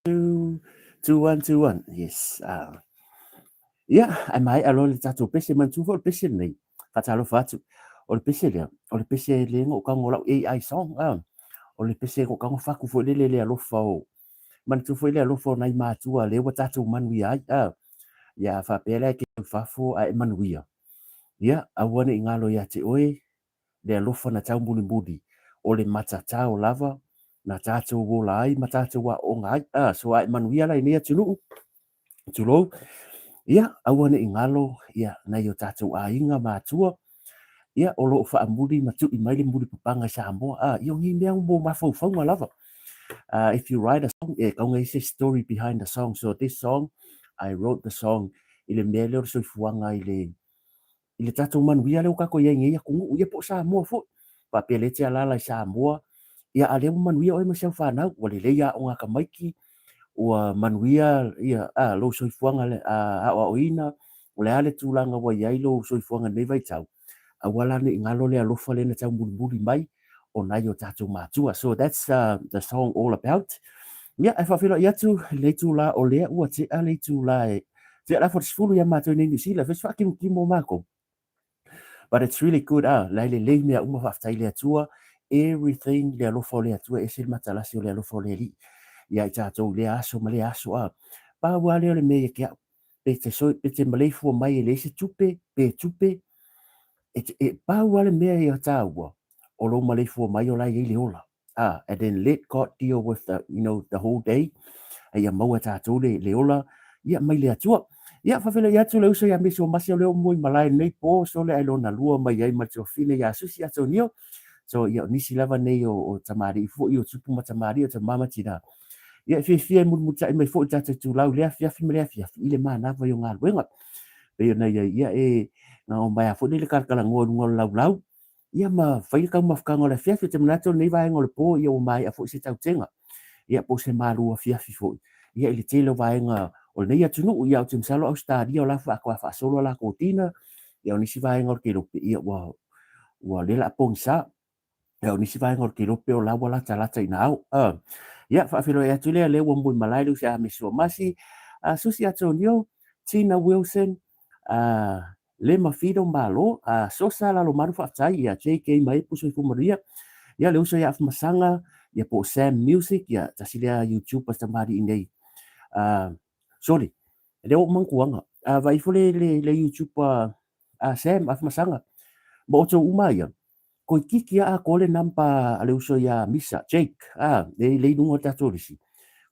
Two, two, one, two, one. Yes. Ia, ae maea loa le tatou pese, manatua foi o le pese lenei, faatalofa atu. O le pese lea, o le pese lea na ou tago o lau AI song, ah. O le pese na ou tago faku foi lele le alofa o, manatua foi le alofa o nai matua lea ua tatou manuia ai, ah. Ia, a faapea la e te i fafo ae e manuia, ia, aua ne i galo ia te oe le alofa na taumulimuli, o le matatao lava na tatou ola ai ma tatou aooga ai. Ah, so a e manuia la i nei atunuu, tulou, ia, aua ne i galo ia nai o tatou aiga ma atua, ia, o lo o faamuli ma tui mai le mulipapaga i Samoa. Ah, ia o nei mea mo mafaufauga lava. If you write a song, e tau i se story behind the song. So this song, I wrote the song i le mea lea o le soifuaga i le i le tatou manuia lea ua tatou i ai nei atunuu, ia po o Samoa foi. Faapea lea e te alaala i Samoa, ia a lea ua manuia oe ma si au fanau, ua lelei aoga a tamaiti, ua manuia ia, a, lou soifuaga le, a, aoaoina, o le a le tulaga ua i ai lou soifuaga i lenei vaitau, aua la ne i galo le alofa lea na taumulimuli mai o nai o tatou matua. So that's the song all about. Ia, ae faafeiloai atu i lenei itula o lea ua tea le itula e tea le afa o le 10 ia matou nei Niu Sila, fai si faakimokimo o makou. But it's really good, ah, la e lelei mea uma faafetai i le Atua, everything le alofa o le Atua, e ese le matalasi o le alofa o le Alii ia i tatou i lea aso ma lea aso, ah. Pau lava lea o le mea ia te au, pe te, so, pe te maleifua mai e leai se tupe, pe tupe, e, te, e pau lava le mea ia tāua, o lou maleifua mai o la e i ai le ola. Ah, and then let God deal with the, you know, the whole day. A ia maua tātou le, le ola, ia mai le Atua. Ia, whawhela i atu le uso ia mesi o masi o leo mui malae nei pō, so le ai lona lua mai ai ma te ofine ia susi Atonio. So, ia, o nisi lava nei o, o tamari'i foi, o tupu ma tamari'i o te mama tina. Ia, e fiafia e mulimulitai mai foi i le tatou itulau i lea afiafi ma lea afiafi i le manava i o galuega. Pei ona i ai, ia, e gagau mai lava foi lea i le talatalanoa i luga o le laulau, ia ma fai le taumafataga o le afiafi. Ou te manatu o lenei vaega o le po, ia ua maea foi se tautega, ia po o se malu afiafi foi, ia i le tele o vaega o lenei atunuu. Ia, ou te masalo Ausetalia o la e faatoa faasolo a latou dinner, ia o nisi vaega o le Kelope, ia ua o lea o le a pogisa. Ia o nisi vaega o le Kelope o la ua latalata ina ao. Ia, faafeiloai atu lea, lea ua mui malae le uso ia Mesu Masi, Susi Atonio, Tina Wilson, Lema Fido Malo, Sosa Lalomanu faafetai, ia JK Maepu Soifua Manuia, ia le uso ia Afamasaga, ia po o Sam Music, ia tasi lea YouTuber tamalii nei. Sorry, lea ua ou manatuaga, vaai ifo le YouTuber a Sam Afamasaga, ma outou uma ia, Toeitiiti lava atoa le number a le uso ia Misa, Jake, a, le, le i luga o le tatou lisi.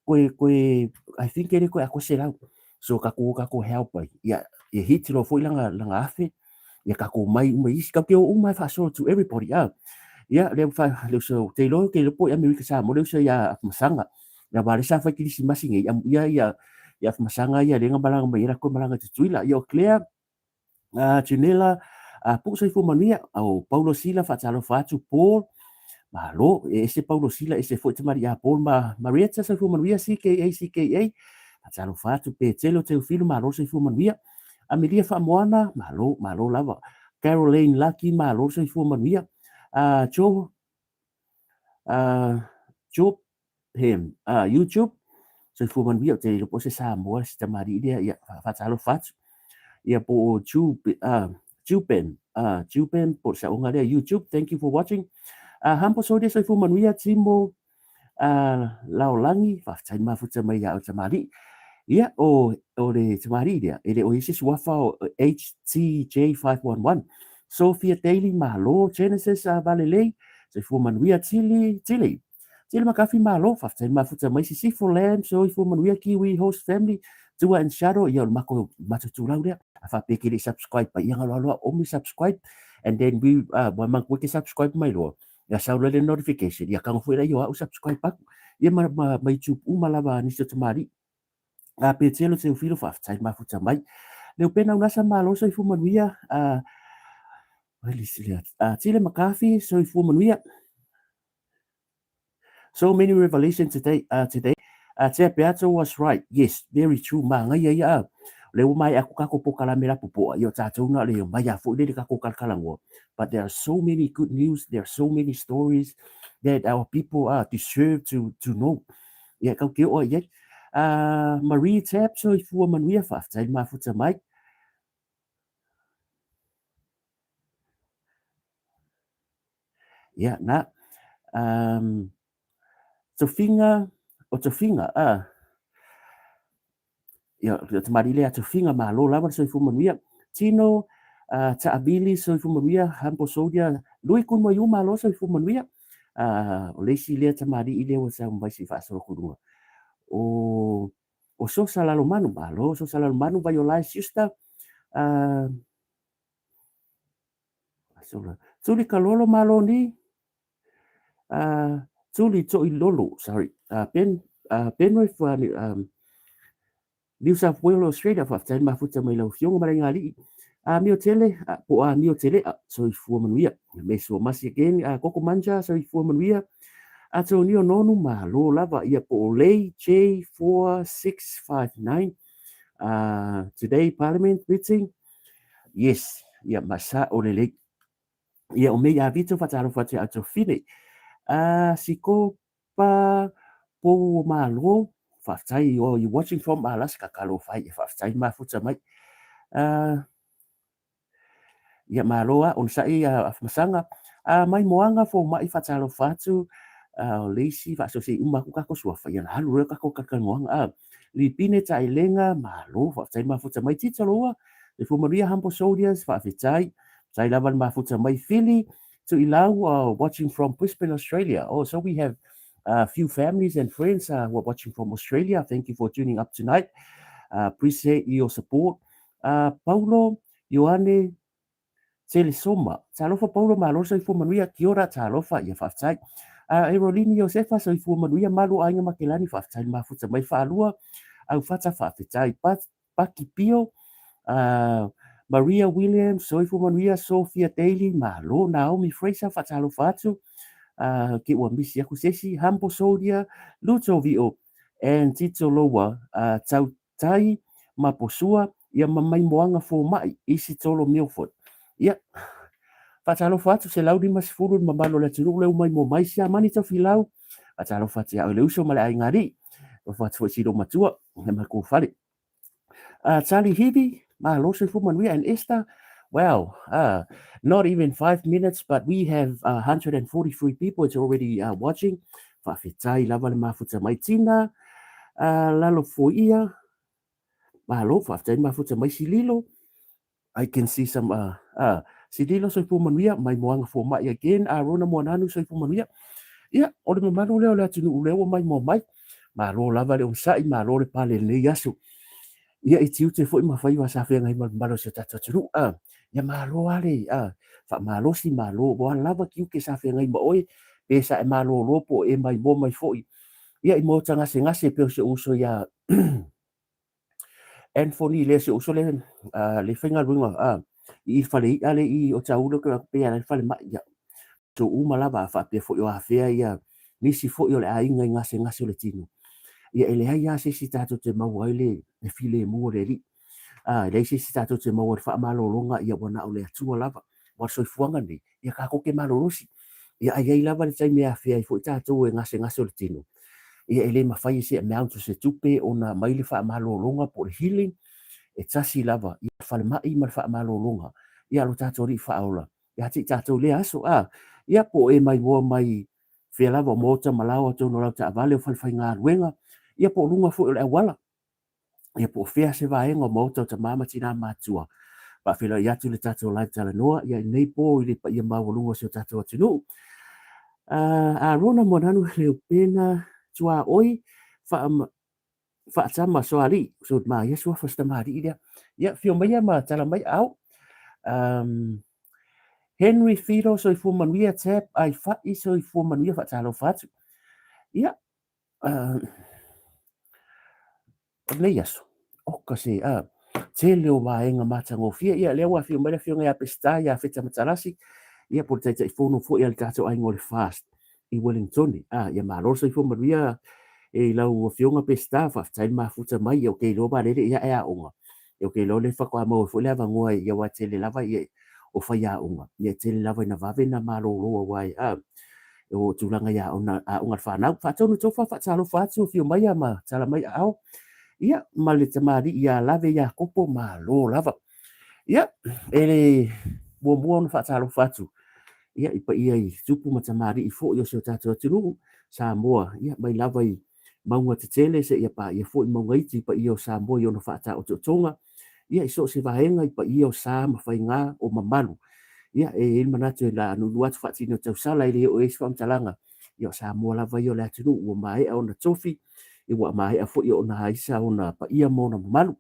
Toe, toe, I think e le toe atoa 100. So tatou o tatou help ai. Ia, ia hit loa foi lana, lana afe. Ia tatou mai uma i isi. Tatou te o uma e faasolo to everybody, a. Ia, le, fa, le uso, te iloa, te iloa po i Amerika Samoa le uso ia Afamasaga. Ia, aua lea sa fai kerisimasi nei, amuia ia, ia Afamasaga ia lea na malaga mai ai latou malaga i Tutuila. Ia, o Claire, Junela, Puu Soifua Manuia, o Paulo Sila, faatalofa atu, Paul, malo, e ese Paulo Sila, ese foi tamalii a Paul ma Marietta, Soifua Manuia, CKA, CKA, faatalofa atu, Petelo Teufilu, malo Soifua Manuia, Amelia Faamoana, malo, malo lava, Caroline Lucky, malo Soifua Manuia, Joe, Joe He, a, YouTube, soifua manuia, ou te le iloa po o se Samoa si tamalii lea, ia, faatalofa atu. Ia po o Tube, a, Tuben, a, Tuben, po o le saoga lea, YouTube, thank you for watching. A, Humble Soldier, soifua manuia, Timo, a, Laolagi, faafetai le mafuta mai ia oe tamalii. Ia, o, o le tamalii lea, e le o i ai se suafa o HTJ511. Sophia Daly, malo, Genesis, a, Valelei, soifua manuia, Tili, Tili. Tele makafi malo, faafetai mafuta mai Sisifo Lamb, Soifua Manuia Kiwi Host Family, Tua and Shadow, ia o le mako matou tulau lea. A faapea ke le subscribe pa ia ngalo aloa omi subscribe and then we wa manku ke subscribe mai loa. Ia sau loa le notification, ia kago foi la ia au subscribe aku. Ia ma, ma, ma YouTube uma lava nisi o tamalii. A Petelo Teofilo faafetai mafuta mai. Leupena Unasa malo soifua manuia. A Tile Makafi soifua manuia. So many revelation today, today. Tea Beato was right. Yes, very true. Māngaia ia a. Le ua mai aku kako po kalame la popoa. Ia o tātou na le mai a foi le kako kalakalangoa. But there are so many good news. There are so many stories that our people deserve to know. Ia kau ke oa ia. Marie Tapp, soifua manuia, faafetai le mafuta mai. Ia, na. Um, tofinga, o tofinga, a. Ia, o te marile a tofinga, malo lava le soifua manuia. Tino, Taavili, soifua manuia, Humble Soldier, Lui Kun Waiu, malo soifua manuia. O le isi lea tamalii lea ua sau mai se i faasolo atu i luga. O, o Sosa Lalomanu, malo Sosa Lalomanu, Vaiolai Sister, Sola. Tuli Kalolo malo ni, Tuli Toilolo, sorry, Ben, Benrith, New South Wales, Australia, faafetai le mafuta mai lau Afioga ma le Aiga-alii. Amio tele, po o amio tele, soifua manuia. Meso masi again, Koko Manja, soifua manuia. Atonio Nonu, malo lava, ia po o Lei J4659. Today Parliament meeting, yes, ia ma sa o lelei. Ia o mei a Vito faatalofa atu ia outou fine. Siko Pa pou o Malo, faafetai, oh, you watching from Alaska, talofa ai, faafetai mafuta mai. Ia malo a, onosai a Afamasaga. Mai Moana fomai faatalofa atu, o le isi faasoso uma atu kako suafa, ia na alu loa kako kalakalagoaga. Lipine Taelega, malo, faafetai mafuta mai. Tito Loua, le Fuamanuia Humble Soldiers, faafetai, faafetai lava le mafuta mai. Fili Tuilau, watching from Brisbane, Australia. Oh, so we have a few families and friends who are watching from Australia. Thank you for tuning up tonight. Appreciate your support. Paulo, Ioane, Telesoma. Talofa Paulo, malo soifua manuia. Kia ora, talofa, ia faafetai. Erolini Iosefa, soifua manuia, malu o Aiga Makelani, faafetai le mafuta mai. Faalua, Aufata, faafetai. Paki Pio, Maria Williams, soifua manuia, Sophia Daly, malo. Naomi Fraser, faatalofa atu. Ke ua misi aku se isi, Humble Soldier, Luto Vio, and Tito Loua, Tau Tai ma Posua, ia ma Maimoaga Fomai, Isitolo Milford. Ia, faatalofa atu 150 le mamalu o le atunuu lea ua maimoa mai, Siamani Tofilau, faatalofa atu ia oe le uso ma le aiga alii, alofa atu foi i si loomatua le matou fale. Charlie Hivi, malo soifua manuia, and Esther, wow, not even 5 minutes, but we have 143 people it's already watching. Faafetai lava le mafuta mai. Tina, lalo foia, malo, faafetai le mafuta mai. Sililo, I can see some, Sililo soifua manuia, mai Moaga Fomai again, Arona Moananu soifua manuia. Ia, o le mamalu lea o le atunuu lea ua maimoa mai. Malo lava le onosai, malo le pale i lenei aso. Ia, i tiute foi ma faiva sa feagai ma le mamalu o si o tatou atunuu. Ia malo lava le faamalosi, malo, ua lava tiute sa feagai ma oe, pe sa e malolo po o e maimoa mai foi. Ia, i maota gasegase pei o si ou uso ia Anthony lea si ou uso lea, le faigaluega i fale i'a le i o Taula ke pe ala fale mai ia. So uma lava a faapea foi o afea ia nisi foi o le aiga i gasegase o le tino. Ia e leai lava se isi tatou te maua ai le filemu o le Alii. E leai se isi tatou te maua ai le faamalologa, ia ua na o le Atua lava. Aua o le soifuaga lenei, ia tatou te malolosi. Ia ae i ai lava le taimi e afea ai foi tatou e gasegase o le tino. Ia e le mafai e se amount o se tupe ona aumai le faamalologa po o le healing, e tasi lava ia le falemai ma le faamalologa ia lo tatou Alii faaola ia te i tatou i lea aso. A, ia po o e maimoa mai fea lava o maota ma laoa atonu o lau taavale o falefaigaluega, ia po o luga foi o le auala, ia po o fea se vaega o maota o tama ma tina matutua. Faafeiloai atu le tatou live talanoa ia i lenei po i le paia maualuga o si o tatou atunuu. Arona Moananu Leupena Tuaoi wha, Faatama Soalii, so maia suafa o si tamalii lea. Ia, fio maia ma tala mai au. Henry Fido, soifua manuia, Tab Ai Fa'i, soifua manuia, faatalofa atu. Ia, o lenei aso, oka se, tele o vaega matagofie. Ia, lea ua afio mai le afioga ia Peseta, ia Feta Matalasi, ia po o le Taitaifono foi a le tatou aiga o le FAST i Wellingtone. Ia malo le soifua manuia i lau afioga Peseta, faafetai le mafuta mai, ia ou te iloa valele ia e aoga. Ia ou te iloa lea faatoa maua foi le avanoa ia aua e tele lava ia o faiaoga, ia e tele lava ina vave ona malolo aua e o tulaga i aoga a le fanau. Faatonu Tofa, faatalofa atu, afio maia ma tala mai aao. Ia, ma le tamalii ia Lave Iakopo, malo lava. Ia, e le muamua ona faatalofa atu ia i paia i tupu ma tamalii foi o si o tatou atunuu, Samoa, ia mai lava i mauga tetele seia paia foi mauga iti i paia o Samoa i ona faataotootoga, ia i so o se vaega i paia o sa ma faiga o mamalu. Ia e i ai le manatu e laanuanua atu faatini o tausala e le oo i ai se faamatalaga, ia o Samoa lava ia o le atunuu ua maea ona tofi, ia ua maea foi ona aisa ona paia ma ona mamalu.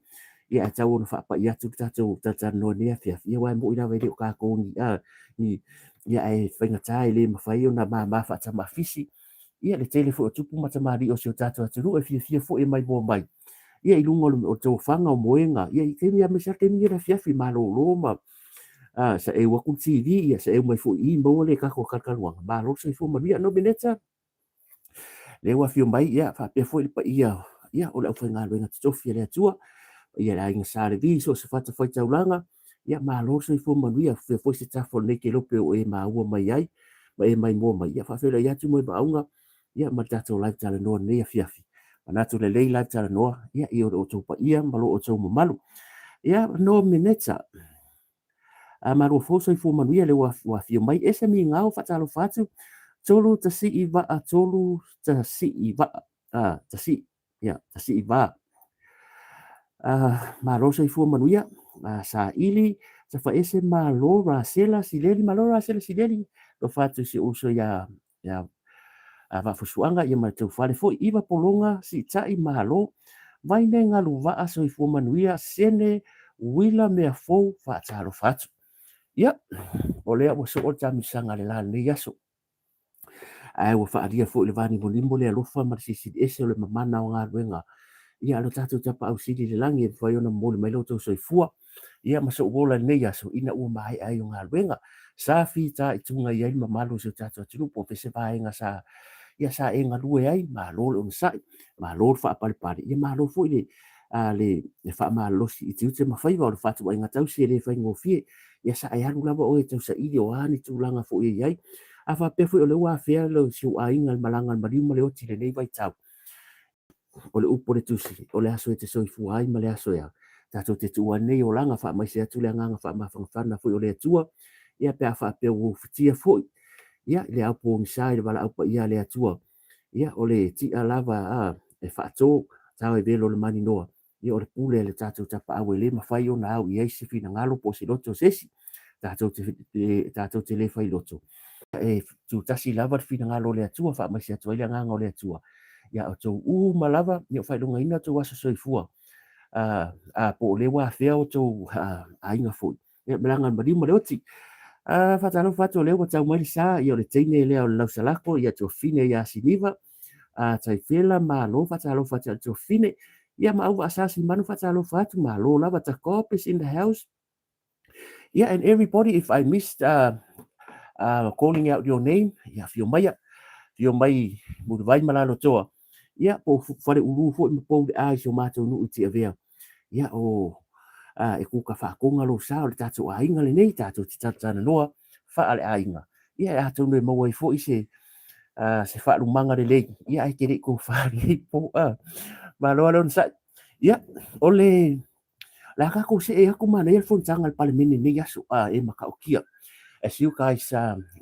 Ia ae tau ona faapai atu le tatou talatalanoa i lenei afiafi, ia aua e moni lava e le o tatou ni, a, ni, ia ae faigata e le mafai ona mama faatamafisi ia le tele foi o tupu ma tamalii o si o tatou atunuu e fiafia foi e maimoa mai ia i luga o le tofaga o moega ia i taimi aemaise lava le taimi lenei o le afiafi malolo ma saeu atu le TV ia saeu mai foi i i maua le tatou talitaluaga. Malo le soifua manuia. Nomeneta, lea ua afio mai ia faapea foi le paia ia o le aufaigaluega totofi a le Atua, paia i le aiga Sa Levi i so o se fatafaitaulaga, ia malo le soifua manuia. Faapea foi se tafa o lenei kelope o e maua mai ai ma e maimoa mai. Ia faafeiloai atu moemauga ia ma le tatou live talanoa i lenei afiafi. Manatu lelei live talanoa ia i lo outou paia ma lo outou mamalu. Ia Nomeneta, a malo fou soifua manuia lea ua afio mai. Ese migao faatalofa atu, tolu tasii vaa, tolu tasii vaa, tasii, ia, tasii va. Malo soifua manuia, saili, tafaese malo Rasela Sileli, malo Rasela Sileli, alofa atu i si ou uso ia ia Vaafusuaga ia ma le tou fale foi, Iva Pologa, Siitai, malo, Vaine Galuvaa, soifua manuia, Sene Uila Meafou, faatalofa atu. Ia, o lea ua soo le taamilosaga a le la i lenei aso. Ae ua faaalia foi i le vanimonimo le alofa ma le silisili ese o le mamana o galuega ia a lo tatou Tapaau Sili i le lagi e mafai ona momoli mai lo outou soifua ia ma sou ola i lenei aso ina ua maea ai o galuega sa fitaituga i ai le mamalu o si o tatou atunuu po o fea se vaega sa ia sa e galue ai. Malo le onosai, malo le faapalepale, ia malo foi le a le le faamalolosi i tiute ma faiva o le faatuaiga tausi e le faigofie. Ia sa e alu lava oe e tausaili o a ni tulaga foi e i ai. A faapea foi o lea ua afea lo si ou aiga i le malaga a le maliu ma le oti i lenei vaitau, o le upu a le Tusi, o le aso e te soifua ai ma le aso e a tatou te tuua ai lenei olaga, faamaise atu le agaga faamafanafana foi o le Atua, ia pe a faapea ua ufitia foi, ia i le ao pogisa i le valaau paia a le Atua, ia o le ti'a lava a e faato, tao e velo le maninoa, ia o le pule a le tatou Tapaau e le mafai ona au i ai se finagalo po o se loto o se isi. Tatou te, tatou te le fai loto. E tutasi lava le finagalo o le Atua, faamaise atu ai le agaga o le Atua ia outou uma lava, ia faailogaina outou aso soifua, a, a po o lea ua afea outou aiga foi. Ia, malaga le maliu ma le oti. A, faatalofa atu o lea ua tau mai le sa, ia o le teine lea o le Lausalako, ia Tuafine ia Siniva, a Taifela, malo, faatalofa atu ia Tuafine. Ia ma Auvaasa Simanu, faatalofa atu, malo lava, Takop is in the house. Yeah, and everybody, if I missed calling out your name, ia, fio maia, fio mai Mulivai ma Lalotoa, ia, po o Faleulu foi ma Pou le A i si o matou nuu i Tiavea. Ia, o, a, e kuka faakoga lou sa o le tatou aiga lenei, tatou te talatalanoa faaleaiga. Ia, e atonu e maua ai foi se, a, se faalumaga lelei, ia, ae te le i tofa lenei po, a. Malo lava le onosai. Ia, o le, le a tatou see atu manaia le fonotaga a le Palemene i lenei aso, a, e matautia. As you guys,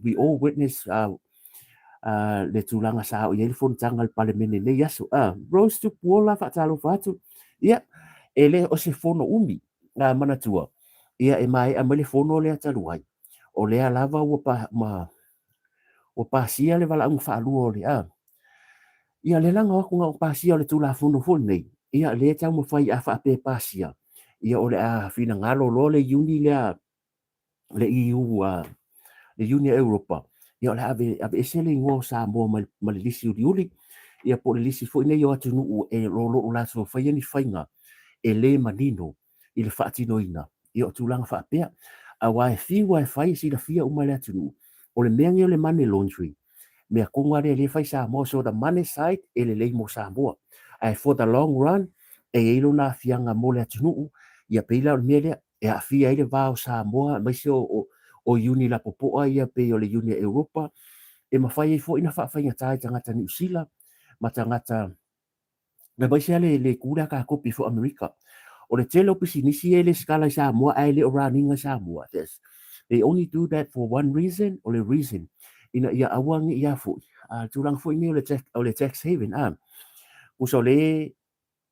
we all witness, le tulaga sa oo i ai le fonotaga a le Palemene i lenei aso. Rose Tupuola, faatalofa atu. Ia, e le o se fono umi, manatua, ia e maea mai le fono lea talu ai, o lea lava ua pa, ma, ua pasia le valaauga faalua o le a. Ia le laga atu na o pasia o le Tulafono foi lenei, ia lea e taumafai a faapea e pasia, ia o le a finagalo loa le Iuni lea le EU, le Iuni a Europa, ia o le a ave, aveese le igoa o Samoa mai, ma le lisi uliuli, ia po o le lisi foi nei o atunuu e o lo o latou faia ni faiga e le manino i le faatinoina, ia o tulaga faapea. Aua e fiu lava e fai e silafia uma e le atunuu, o le mea nei o le money laundry, mea tonu lava lea o lea e fai Samoa, so the money side e lelei mo Samoa, ae for the long run, e i ai lona aafiaga mo le atunuu, ia pei la o le mea lea, e aafia ai le va o Samoa aemaise o, o iuni lapopoa ia pei o le iuni a Europa, e mafai ai foi ona faafaigata i tagata Niu Sila ma tagata aemaise lava le, le itu lea a tatou pei foi o Amerika. O le tele o pisinisi ia e lesitala i Samoa ae le o running i Samoa. There's, they only do that for one reason, o le reason ina ia aua ne i a foi, a tulaga foi nei o le tax, o le tax haven, a, tusa o le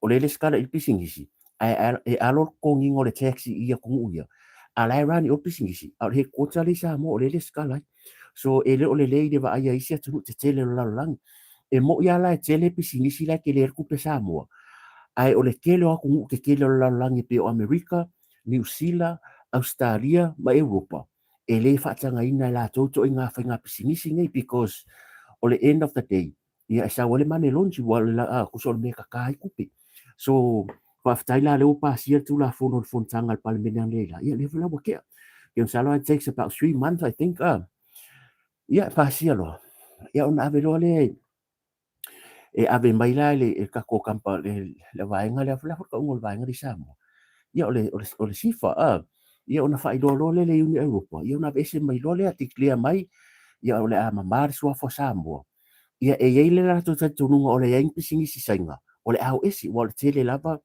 o le lesitala i le pisinisi, ae e alo le totogiina o le tax i i atunuu ia, a la e run i o le pisinisi, a o le headquarter lea i Samoa o lea e lesitala ai. So e le o lelei i le vaai a isi atunuu tetele o le lalolagi. E mo'i lava la e tele pisinisi la e tele ai le tupe Samoa, ae o le tele o atunuu tetele o le lalolagi e pei o Amerika, Niu Sila, Ausetalia ma Europa, e le faatagaina e latou ituaiga faiga pisinisi nei because o le end of the day, ia e sau ai le money laundry ua le a tusa o le mea e kaka ai tupe. So faafetai la lea ua pasia le Tulafono o le Fonotaga a le Palemene analeila, ia lea foi la ua tea. Ia masalo it takes about 3 months I think, ia e pasia loa. Ia ona ave loa lea e ave mai la i le tatou kampa le le vaega lea, o le a foi le tauga o le vaega lea i Samoa. Ia o le o le o le SIFA, ia ona faailoa loa lea i le Iuni Europa, ia ona aveese mai loa lea, declare mai, ia o le a mama le suafa o Samoa. Ia e i ai le latou talitonuga o le i ai ni pisinisi Saina, o le a o ese, aua o le tele lava,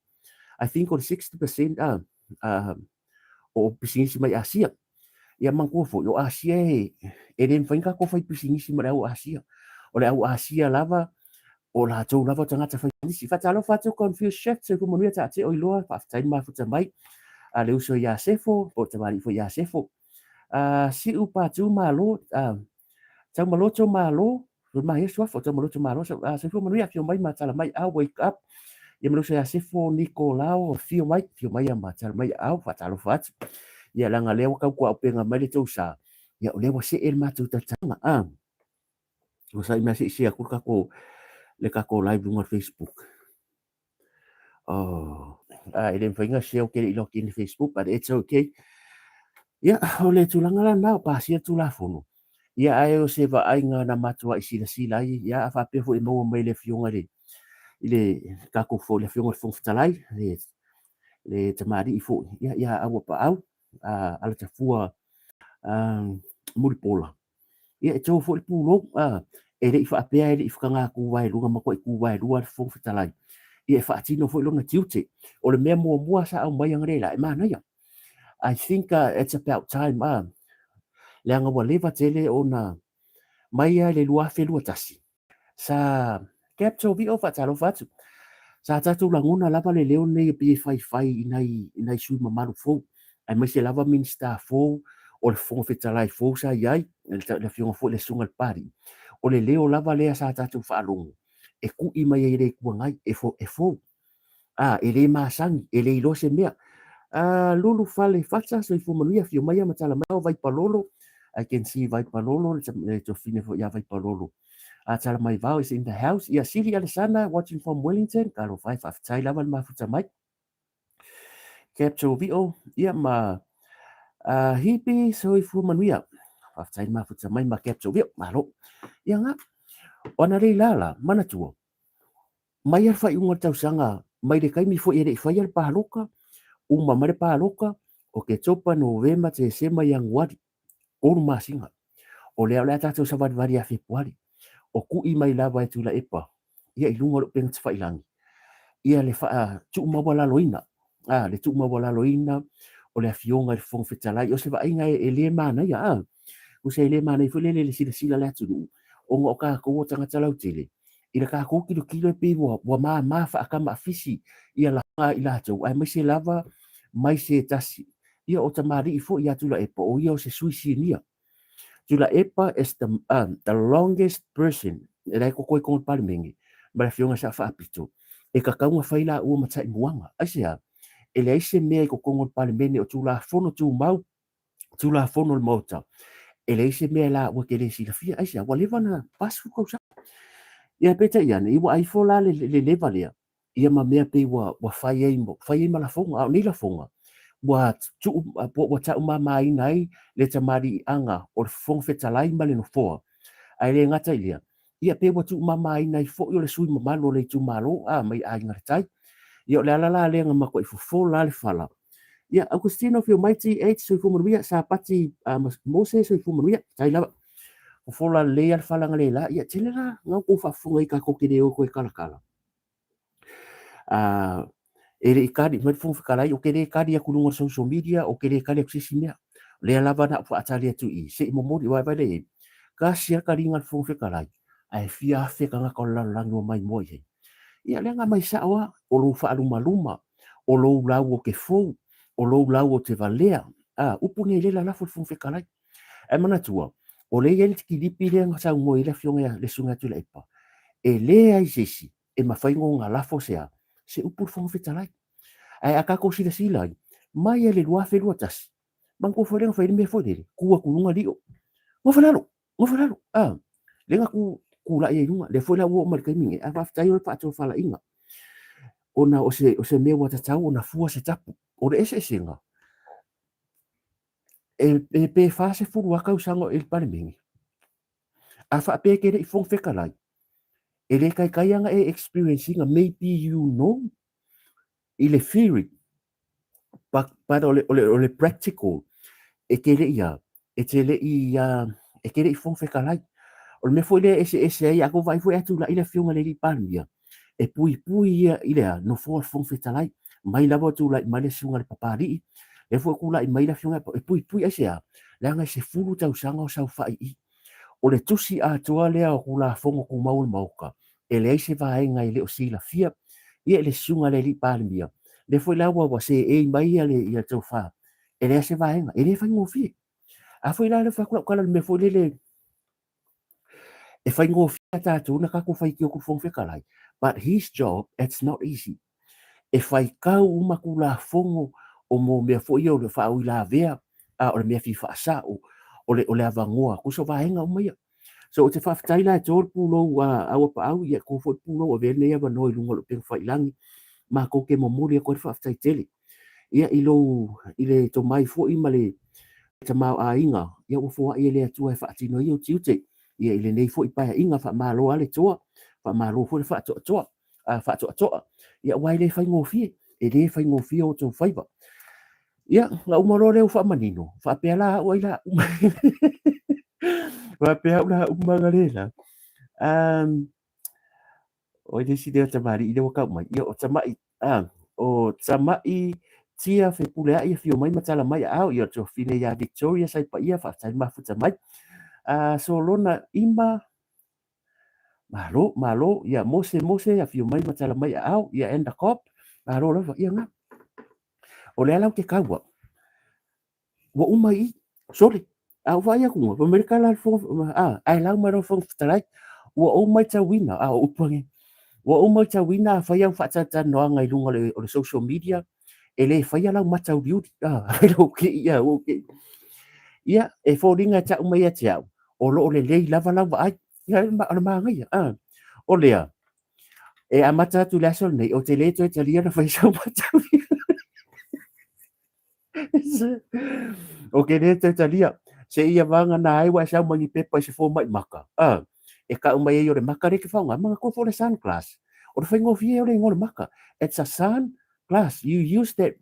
I think o le 60% o pisinisi mai Asia. Ia manatua foi, o Asia e, e le mafai ona tatou fai pisinisi ma le au Asia. O le au Asia lava, o latou lava o tagata fai pisinisi. Faatalofa atu Confused Chef, soifua manuia taatia o iloa, faafetai le mafuta mai. A le uso ia Sefo, po o le tamalii foi ia Sefo. Siu Patu Malo, Taumaloto Malo, Mahia Suafa, Taumaloto Malo, soifua manuia, afio mai ma tala mai au, wake up. Ia ma le uso ia Sefo Nikolao, afio mai, afio mai ma tala mai au, faatalofa atu. Ia leaga lea ua tautuaupega mai le tou sa, ia o lea ua see le matou talitaga. Ua sai mea se i share atu le tatou le tatou live luga o le Facebook. Oh, ah, e le mafai ona share ou te le i login i le Facebook, but it's okay. Ia, o le tulaga la lena, o pasia le Tulafono. Ia, ae o se vaaiga na matuai silasila ai, ia, a faapea foi e maua mai e le Afioga i le, i le tatou foi, le Afioga i le Fofoga Fetalai, le, le tamalii foi, ia, ia Auapaau, a, Alatafua, a, Mulipola, Ia, e to foi le pulou, a, e le i faapea e le i fakaga tuvaelua matuai tuvaelua le Fofoga Fetalai. Ia, e faatino foi lona tiute. O le mea muamua sa aumai analeila, e manaia. I think it's about time, a, leaga ua leva tele ona mai lava i le 2021, Sa Capital VO faatalofa atu. Sa tatou lagona lava le leo lenei e pei e faifai i nai, i nai sui mamalu fou, aemaise lava Minisita fou, o le Fofoga Fetalai fou sa i ai, le Afioga foi le Susuga i le Papalii. O le leo lava lea sa tatou faalogo e kui mai ai e le Itu Agai, e, fo, e fou. A, e le masani, e le iloa se mea. A, Lulu Fale Fata, soifua manuia, afio mai ma tala mai o Vaipalolo. I can see Vaipalolo, le tofine foi ia Vaipalolo. A, tala mai vao is in the house. Ia, Sili Alesana, watching from Wellington. Talofa e, faafetai lava le mafuta mai. Capital VO, ia ma uh, Hipi, soifua manuia. Faafetai le mafuta mai ma Capital VO, malo. Ia ngā, o ana rei lala, manatua, Mai a le faaiuga o le tausaga, mai le taimi foi e le i faia le paloka, uma mai le paloka, Oketopa, Novema, Tesema, Ianuari, 3 masina. O lea o le a tatou savalivali ia Fepuari. O kui mai lava e Tuilaepa, ia i luga o le upega tafailagi, ia le faa tuumaualaloina, a, le tuumaualaloina o le Afioga i le Fofoga Fetalai. O se vaaiga e le manaia, a, tusa e le manaia foi lele i le silasila a le atunuu, ona o tatou o tagata lautele, i le tatou tilotilo e pei ua, ua mama faatamaafisi ia laga i latou, aemaise lava mai se tasi. Ia o tamalii foi ia Tuilaepa, o ia o se sui sinia. Tuilaepa is the, the longest person, e la e totoe i totonu o le Palemene, ma le Afioga i le Sao Faapito, e tatau ona fai laua ma taimuaga. Aisea? E leai se mea i totonu o le Palemene o Tulafono Tumau Tulafono o le Maota, e leai se mea laua te le silafia. Aisea? Ua leva ona 40 tausaga. Ia peitai ane, ia ua ai ifo la le, le leva lea, ia ma mea pei ua, ua fai ai, fai ai ma lafoga. A o nei lafoga, ua tuu, ua taumamaina ai le tamaliiaga o le Fofoga Fetalai ma le Nofoa. Ae le gata i lea, ia pe ua tuumamaina ai foi o le sui mamalu o le itumalo a mai Aiga i le Tai. Ia o le ala la lea na matuai fofola le fala. Ia Augustino afio mai TH soifua manuia, Sapati uh, Mose soifua manuia, tai lava. Fofola lelei le fala na le la, ia tele la ngau kou faafofoga i tatou te le o koe kalakala. Uh, e le i kali mai le Fofoga Fetalai, ou te le kali atu i luga o le social media, ou te le kali atu i se isi mea. O lea lava na ou faatali atu i i, se i momoli, aua e vaai lea i ai, tasi lava le taliga a le Fofoga Fetalai, ae fia afe tagata o le lalolagi ua maimoa i ai. Ia, o lea na aumai sao lava, o lou faalumaluma, o lou lau ou te fou, o lou lau ou te valea. A, upu nei lea e lalafo i le Fofoga Fetalai. Ae manatua, o lea e i ai le kilipi lea na saunoa i ai le Afioga ia le Susuga ia Tuilaepa, e leai se isi e mafai ona lafo se a? Se upu i le Fofoga Fetalai. Ae a tatou silasila ai, mai lava i le 2021, manatua foi lea na fai ai le mea foi lele, tu atu i luga lio, nofo i lalo, nofo i lalo, a, lea na tu, tulai ai i luga, lea foi la ua oo mai i le taimi nei, ae faafetai o le faatofalaiga, ona o se, o se mea ua tatau ona fua se tapu. O le eseesega, e, e pe 40 lava tausaga o i le Palemene, a faapea e te le i Fofoga Fetalai, e le taitai ana e experience ina, maybe you know i le theory, but, but o le, o le, o le practical, e te le i a, e te le i, uh, e te le i Fofoga Fetalai. O le mea foi lea e eseese ai, a tou vaai foi a tulai le Afioga i le Alii Palemia, e puipui ia i le a, nofoa o le Fofoga Fetalai. Mai lava o tulai mai le Susuga i le Papalii, lea foi tulai mai le Afioga e puipui aisea? Leaga e 10 tausaga o saofai i i. O le tusi atoa lea o Tulafono Tumau o le Maota, e leai se vaega e le o silafia ia e le Susuga i le Alii Palemia, lea foi la ua seei mai ia le ia tofa, e leai se vaega, e le faigofie. A foi la lea fai atu lau tala i le mea foi lele, e faigofie tatou na tatou faitio atu i le Fofoga Fetalai, but his job, it's not easy. E faitau uma Tulafono o mo mea foi ia o le faauilavea, a o le mea fia faasao, o le, o le avanoa, tusa o vaega uma ia. So ou te faafetai la e to le pulou Auapaau, ia to foi le pulou avea lenei avanoa i luga o le upega failagi matou te momoli atu ai le faafetai tele ia i lou i le tomai foi ma le tamaoaiga ia ua foai e le Atua e faatino ai ou tiute ia i lenei foi paeaiga. Faamalo lava le toa, faamalo foi le faatoatoa faatoatoa ia aua e le faigofie, e le faigofie o outou faiva. Ia, na uma loa lea ua faamanino, faapea la au ai la uma. Faapea au la uma na le la. Um, o le isi lea tamalii lea ua tau mai. Ia, o tamai, ah, o tamai tia fepuleai e fio mai ma tala mai aao, ia o le tuafafine ia Victoria Saipaia, faafetai le mafuta mai. Solona Ima, malo, malo, ia Mose Mose, afio mai ma tala mai aao, ia Enda Cobb, malo lava, ia nga. O le ala o ke kaua, ua uma i i, sole, a ou vaai atu, fai mai le tala a le Fofoga, a, ae lau mai loa le Fofoga Fetalai, ua ou matauina, a o upu nei, ua ou matauina afai au faatalatalanoaga i luga o le social media, e le faia lau mata uliuli, a, ua ou te i, a, ua ou te i. Ia, e foliga e tau mai ia te au, o lo o lelei lava lau vaai. Ia, o le manaia, a, o lea, E amata atu i le aso lenei, ou te le toe talia ona fai sau matauli. Ou te le toe talia. Se ia vagana ai ua e sau mai ni pepa i se fomai maka. Ah, e kau mai ai o le maka lea e te faaaoga, manatua foi o le sun glass. O le faigofie o le igoa o le maka. It's a sun glass. You use that,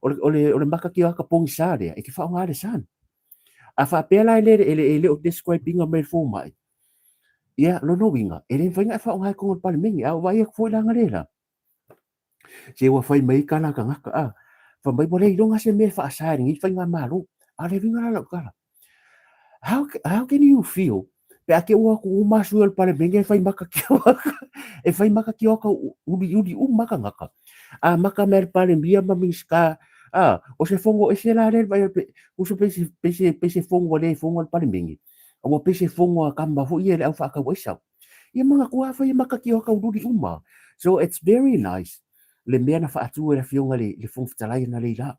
o le, o le, o le maka tioata pogisa lea, e te faaaoga le sun. A faapea la e le, e le, e le o describe ina mai e le fomai, Ia, lona uiga, e le mafai ona e faaaoga i totonu o le Palemene. A ua vaai atu foi la analeila, se ua fai mai tala a tagata, a, fai mai ua le iloga se mea e faasa e lenei faigamalo. A o le uiga la o lau tala, how can you feel pe a te ua atu uma sui o le Palemene e fai maka e fai maka tioata uliuli uma tagata, a maka mai le Palemia ma Minisita, a, o se fono ese la lea, tusa pe se fono ua le fono a le Palemene. Ua pei se fono a kama foi ia i le au faatau aisa. Ia manatua afai e maka tioata uliuli uma. So it's very nice le mea na faatu e le Afioga i le Fofoga Fetalai analeila.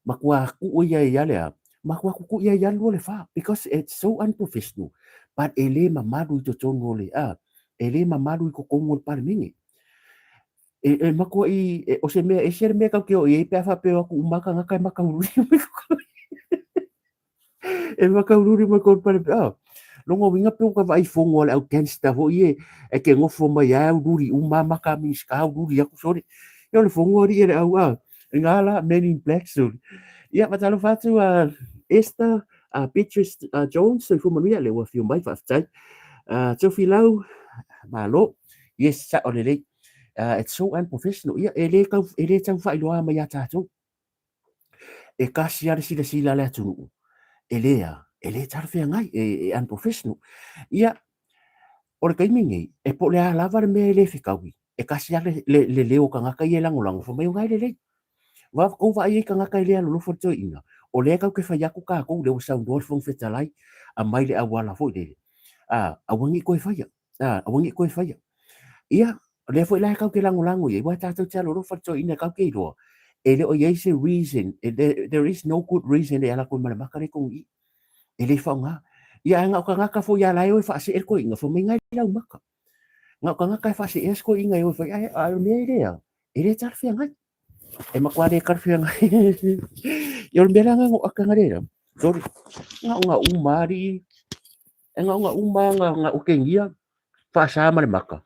Matua tuu ia ia le a, matua tutuu ia ia lua le fa because it's so unprofessional but e le mamalu i totonu o le a, e le mamalu i totonu o le Palemene. E matua i, e, o se mea ese le mea kau te o i ai pe a faapea o atu uma tagata e maka uliuli mai totonu. E makaululi mai kou pale pe ah. Lona uiga pe ua vaai fono a le au gangster foi e e ke nofo mai ai au luli uma maka Minista au luli aku sole. Ia o le fono alii e le au ah. Nga la Men in Black sole. Ia faatalofa atu a Esther a Beatrice Jones soifua manuia le ua afio mai faafetai. Tofilau malo. Yes sao lelei. It's so unprofessional. Ia e le tau e le tau faailoa mai ia tatou. E kasi lava le silasila a le atunuu, e le a, e le talafeagai, e unprofessional. Ia, o le taimi lenei, e po o le a lava le mea e le fetaui, e kasi lava le, le leo o tagata ia e lagolago, fai mai o na e lelei. Ua tou vaai ai i tagata e le alolofa i le toeaina, o lea tatou te fai atu tatou, lea ua saunoa le Fofoga Fetalai, aumai le auala foi lele, a, aua ne i toe faia. A, aua ne i toe faia. Ia, o lea foi la e tatou te lagolago i ai, aua tatou te alolofa i le toeaina tatou te iloa, e le o i ai se reason, there is no good reason e ala atu ai ma le maka lea i totonu i i. E le faaaoga. Ia, ae na o tagata foi lava la e o e faasee le toeaina, fai mai na e lau maka. Na o tagata e faaseea se toeaina e o e fai, ae o le mea e le a, e le talafeagai. E matua le talafeagai. Ia, o le mea la lena na ou ata analeila, sorry, na o na uma alii, E na o na uma na, na otegia, faasa ma le maka.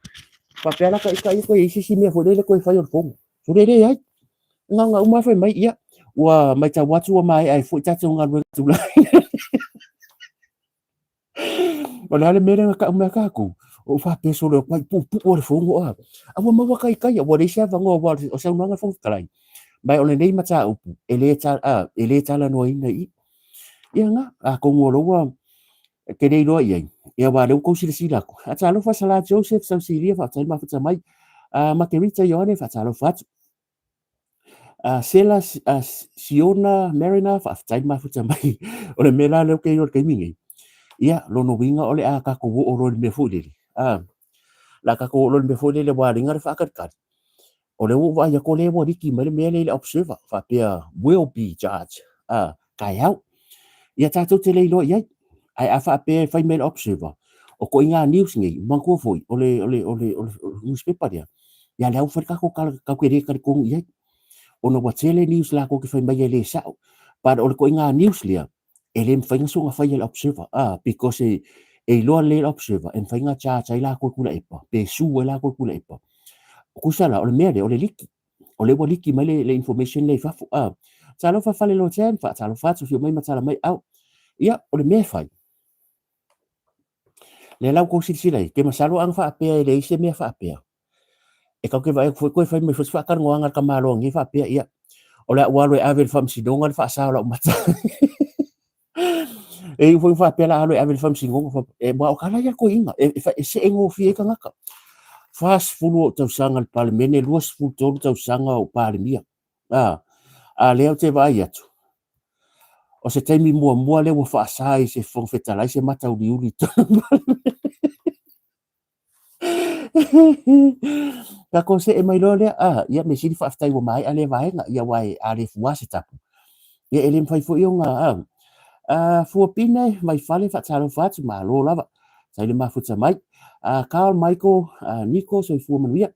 Faapea la ka ika ia koe i se isi mea foi lele koe fai o le fono. So le leai. Na o na uma fai mai, ia, ua matau atu ua maea ai foi tatou galuega tulai. O le a le mea lea na tau mai a tatou? O faapea solo e pai puupuu o le fono a. A ua maua ka ika ia, ua leai se avanoa aua o saunoaga a le Fofoga Fetalai. Ma o lenei mataupu e le, a, e le talanoaina i i. Ia na, atonu o loua e te le iloa i ai, ia aua o lea ua tou silasila atu. A talofa Sala Joseph Sausilia, faafetai le mafuta mai. A Makerita Ioane, faatalofa atu. A Sela a Siona Mariner, faafetai le mafuta mai. O le mea la lea ou te iloa i le taimi nei, ia, lona uiga o le a tatou oo loa i le mea foi lele, a, o le a tatou oo loa i le mea foi lele ua aliga le faatalitali. O lea ua ou vaai atu o lea ua liki mai le mea lea i le observer, faapea will be judge, a, taeao. Ia tatou te le iloa i ai. Ae a faapea e fai mai le observer, O koʻiga news nei, manatua foi, o le, o le, o le, o le newspaper lea, ia lea ua fai le tatou tala tatou te le talitonu i ai. Ona ua tele news latou te fai mai e le sao. But o le koʻiga news lea, e le mafai ona soona faia e le Observer, ah, because e, e iloa lelei e le Observer, e mafai ona charge ai latou i Tuilaepa, pe sue ai latou i Tuilaepa. Tusa la, o le mea lea, o le liki. O lea ua liki mai le, le information lea i fafo. Ah, talofa Faleloten, faatalofa atu, afio mai ma tala mai au. Ia, o le mea e fai, Lea la ua tou silasila i ai, te masalo ana faapea e leai se mea faapea. E tatou te vaai atu foi toe fai mai foi se faatalanoaga a le tamaloa nei faapea, ia, o le a ou alu e ave i le faamasinoga le faasa o lau mata. E iu foi faapea la alu e ave i le faamasinoga, e, aua o tala ia a le toeaina, e, e, e see gofie ai tagata. 40 ou tausaga i le Palemene, 23 tausaga o Palemia. A, a lea ou te vaai atu, o se taimi muamua lea ua faasa i se Fofoga Fetalai se mata uliuli i totonu o le Palemene. Tatou see mai loa lea, a, ia mea sili faafetai ua maea lea vaega, ia aua e, a le fua se tapu, ia e le mafai foi ona, a, a, Fuapine, Vaifale, faatalofa atu, malo lava, sai le mafuta mai. A, Carl Michael, a, Niko, soifua manuia.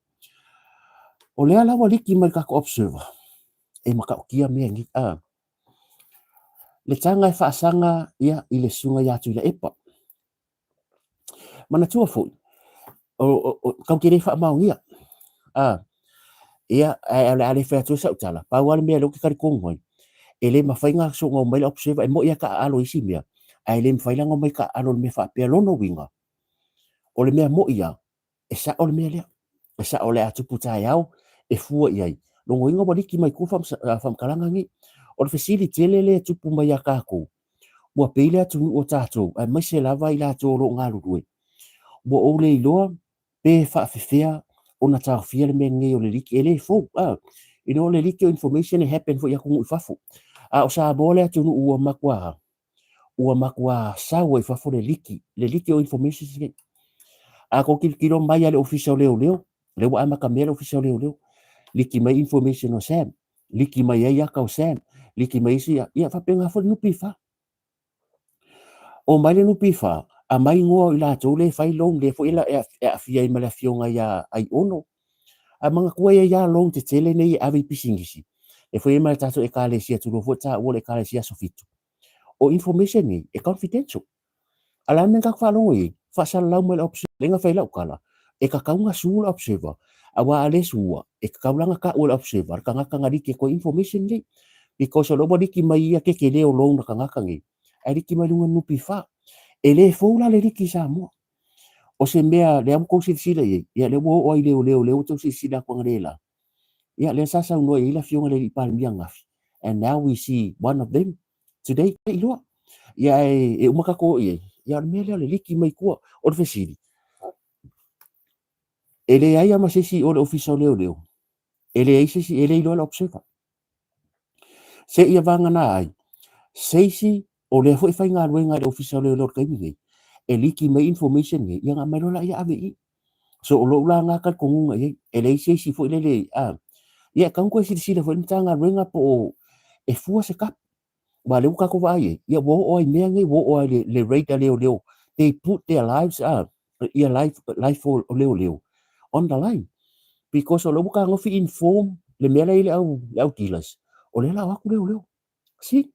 O lea la ua liki mai le tatou observer, e matautia mea nei. A, le taga e faasaga ia i le susuga ia Tuilaepa. Manatua foi, o, o, o, tatou te le faamaonia. A, ia, ae o le a le fai atu ai sau tala, pau lava le mea lea ou te talitonu ai, e le mafai ona soona omai le observer, e moni lava taaalo i isi mea, ae le mafai la ona omai taaalo i le mea faapea. Lona uiga, o le mea moni lava, E sao le mea lea. E sao o le a tupu taeao e fua i ai. Logoina ua liki mai tua faamatalaga nei. O le fesili tele lea e tupu mai ia tatou, ua pei le atunuu o tatou, aemaise lava i latou o lo o galulue, ua ou le iloa pe faafefea ona taofia le mea lenei o le liki. E le fou, a. You know, o le liki o information e happen foi i atunuu i fafo. A o Samoa le atunuu ua matua ua matua sau ai fafo le liki, le liki o information nei. A tou tilotilo mai a le ofisa o leoleo, lea ua amata mea le ofisa o leoleo, liki mai information o Sam, liki mai ai aka o Sam, liki mai isi, ia faapena foi le NPF. O mai le NPF, aumai igoa o i latou lea e fai loan, lea foi e aafia ai ma le afioga ia Aiono. Ae manatua e i ai lava loan tetele nei e ave i pisinisi, e foi ai ma le tatou ekalesia tulou foi taua le ekalesia Aso Fitu. O information nei, e confidential. A o le a le mea na tatou faalogo i ai? Faasalalau mai le observer, lea na fai lau tala, e tatau ona sue le observer, aua a le sua, e tatau la ona tau e le observer le tagata na liki atu ai information nei. Because o lea ua liki mai ia tetele o loan a tagata nei, ae liki mai luga o le NPF. E le fou la le liki i Samoa. O se mea lea ua tou silasila i ai, ia lea ua oo lava i leoleo, lea ua tou silasila atu analeila. Ia lea sa saunoa i ai le afioga i le alii Palemia ananafi, and now we see one of them today, e iloa. Ia e, e uma tatou oo i ai, ia o le mea lea o le liki mai tua. O le fesili, e leai lava ma se isi o le Ofisa o Leoleo, e leai se isi, e le iloa le observer. Seia vagana ai, se isi o lea foi e faigaluega i le Ofisa o Leoleo i le taimi nei, e liki mai information nei, ia ona aumai loa lea ave i i. So o lou la lena talitonuga i ai, e leai se isi foi lele, a, ia e tatau ona toe silasila foi le Matagaluega po o e fua se tapu. Aua o lea ua tatou vaai i ai, ia ua oo lava i mea nei, ua oo lava i le rate a leoleo, they put their lives, a, ia life, life o leoleo on the line. Because o lea ua fetagofi inform le mea la e i ai le au, le au dealers, o lea o le a o atu leoleo. See?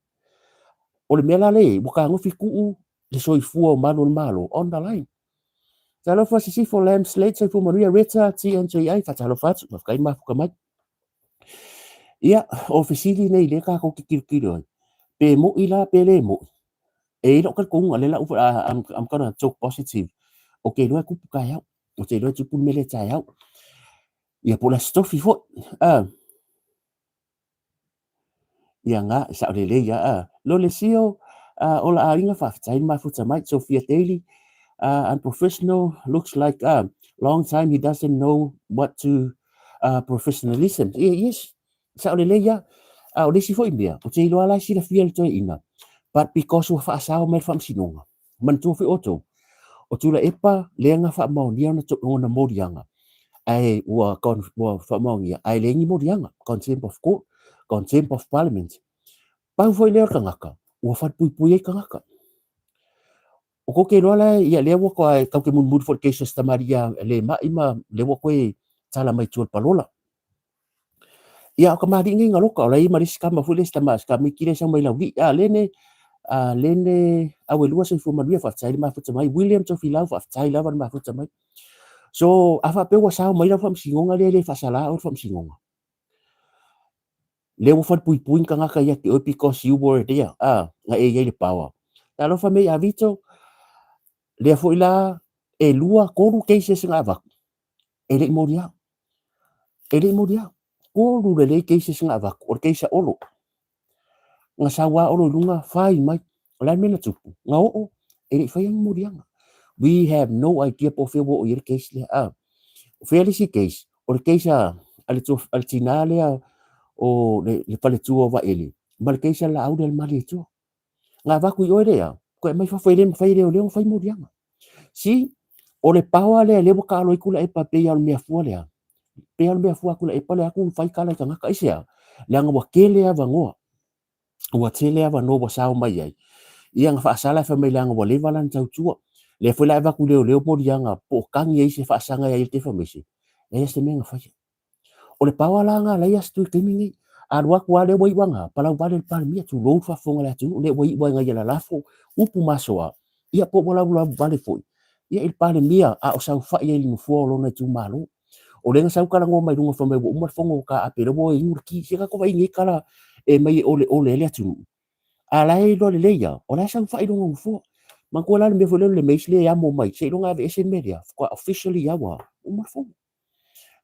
O le mea la lea e i ai, ua fetagofi tuu le soifua o malu o le Malo on the line. Talofa Sisifo Lamb Slate, soifua manuia Reta TNJI, faatalofa atu, faafetai mafuta mai. Ia, o fesili nei lea tatou te tilotilo ai, pe mo'i la pe le mo'i, e i ai lou talitonuga, lea la ua, I'm, I'm gonna talk positive, ou te iloa e tupu taeao, ou te iloa e tupu le mea lea taeao. Ia, po o le Aso Tofi foi. Ah. Ia nga, e sao lelei a, a. Lolesio, uh, ola aiga, faafetai le mafuta mai. Sophia Daly, uh, unprofessional, looks like a uh, long time he doesn't know what to uh, professionalism. Yeah, yes, sao lelei a. A o le isi foi mea, ou te iloa la e silafia le toeaina, but because ua faasao mai le faamasinoga, Manatua foi outou, o Tuilaepa lea na faamaonia ona, ona moliaga, ae ua, ua faamaonia, ae leai ni moliaga, contempt of court, contempt of parliament. Pau foi lea o le tagata, ua falepuipui ai tagata. O ko ke iloa la ia lea ua koe tau ke mulimuli foi i le case a si tamalii ia le mai ma lea ua toe tala mai tua i le palola. Ia o tamalii nei galoka o la e i ai ma le isi tama foi lea si tama si tamaiti lea e sau mai Laulii. A lene a lene Auelua soifua manuia faafetai le mafuta mai. William Tofilau faafetai lava le mafuta mai. So a faapea ua sao mai lau faamasinoga lea e le faasala oe le faamasinoga. Lea ua falepuipui ni tagata ia te oe because you were there, a, na e i ai le power. Talofa mea ia Vito, lea foi la e lua, tolu cases na avatu, e le i molia. E le i molia. Tolu lelei cases na avatu, o le case a Olo. Na sau lava Olo i luga, fai mai. O le a le mea na tupu? Na oo, e le i faia ni moliaga. We have no idea po o fea ua oo i ai le case lea. A, o fea le isi case? O le case a, a le, a le tinā lea o le, le faletua o Vaele, ma le case a le Laauli a le Malietoa. Na avatu i oe lea, toe aumai fafo e le mafai e leoleo ona fai moliaga. See, o le power lea lea ua taalo ai Tuilaepa pei lava o le mea fua lea. Pei lava o le mea fua a Tuilaepa lea atu fai tala i tagata. Aisea? Leaga ua tele avanoa. Ua tele avanoa ua sao mai ai. Ia na faasala fai mai leaga ua leva lana tautua. Lea foi la e avatu i leoleo moliaga po o tagi ai se faasaga ia i le Defamation. Leai lava se mea na faia. O le power la lena la e ia Stu i le taimi lenei. A alu atu lava lea ua iu ana palau vale le Palemia, tulou le faafofoga a le atunuu, lea ua iu ai ia lalafo upu masoa, ia po ua laulau vale foi ia i le Palemia a o saofai ai i le nofoa o lona itumalo. O lea na sau talanoa mai luga fai mai ua uma le fono ua taape lea ua inu le ti. Se tatou vaai i nei tala e aumai e oleole ai le atunuu. A la e iloa lelei lava, o la e saofai i lona nofoa. Manatua la le mea foi lea o le mace lea e amo mai, seiloga e aveese le mea lea, faatoa officially lava ua uma le fono.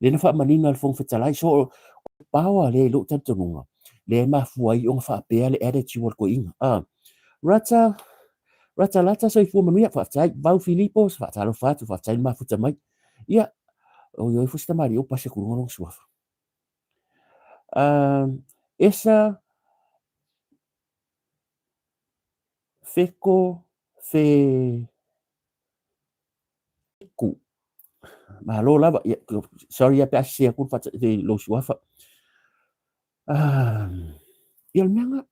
Lea na faamanino e le Fofoga Fetalai. So, o le power lea i lou talitonuga, lea e mafua ai ona faapea le attitude o le toeaina. Ah, Rata, Rata Lata, soifua manuia, faafetai. Vau Filipo, faatalofa atu, faafetai le mafuta mai. Ia, oi oi foi se tamalii o pasi atu i luga lona suafa. Esa Feko Fe Ku. Malo lava. Yeah, sorry pe a sese atu le lou suafa. Ia le mea nga.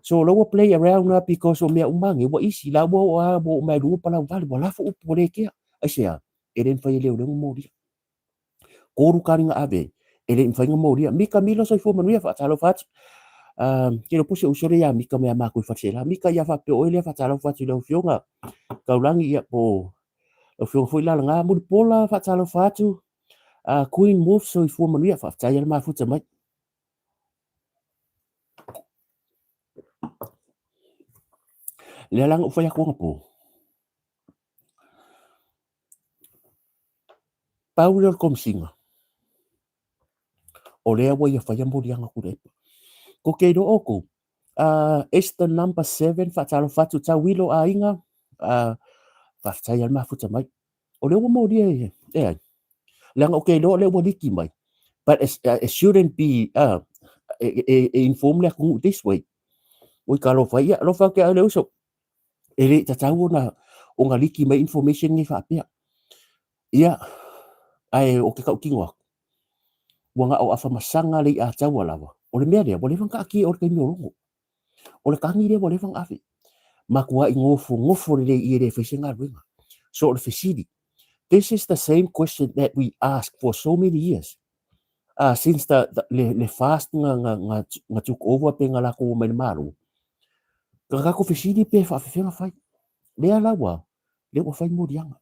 So la ua play around na because o mea uma nge ua easy la ua o a ua o mai luga palau vale ua lafo upu ua le kea. Aisea, e le mafai e leoleo ona molia. Tolu kaliga ave, e le mafai ona molia. Mika Milo soifua manuia faatalofa atu. Ke iloa po o si ou uso lea ia Mika mai a matou i Faleaseela. Mika ia faapea oe lea faatalofa atu i lau Afioga Taulagi ia po o lau Afioga foi Lalaga Mulipola faatalofa atu. Queen Wolf soifua manuia faafetai lava le mafuta mai. Lea la na ou fai atu anapo. Pau lea o le Komesina, o lea ua ia faia moliaga Tuilaepa. Tou te iloa outou, Esther number 7, faatalofa atu, Tauilo aiga, faafetai lava le mafuta mai. O lea ua molia e, e ai? Leaga ou te iloa o lea ua liki mai. But it, it shouldn't be, e, e, e inform le atunuu this way. Oi ka alofa ia, alofa atu ia le uso. E le tatau ona, ona liki mai information nei faapea. Ia, ae o ke tautino atu, ua na o Afamasaga le i'a taua lava. O le mea lea, ua leva ona taatia i o i le taimi o Logo. O le tagi lea ua leva ona ave. Matuai nofonofo lelei i e le fai se galuega. So o le fesili, this is the same question that we ask for so many years. Since the, the, le, le fast nga, nga, nga, nga took over pe nga lakou o mai le Malo. Ka tatou fesili pe faafefea ona fai. Lea la ua, lea ua fai moliaga.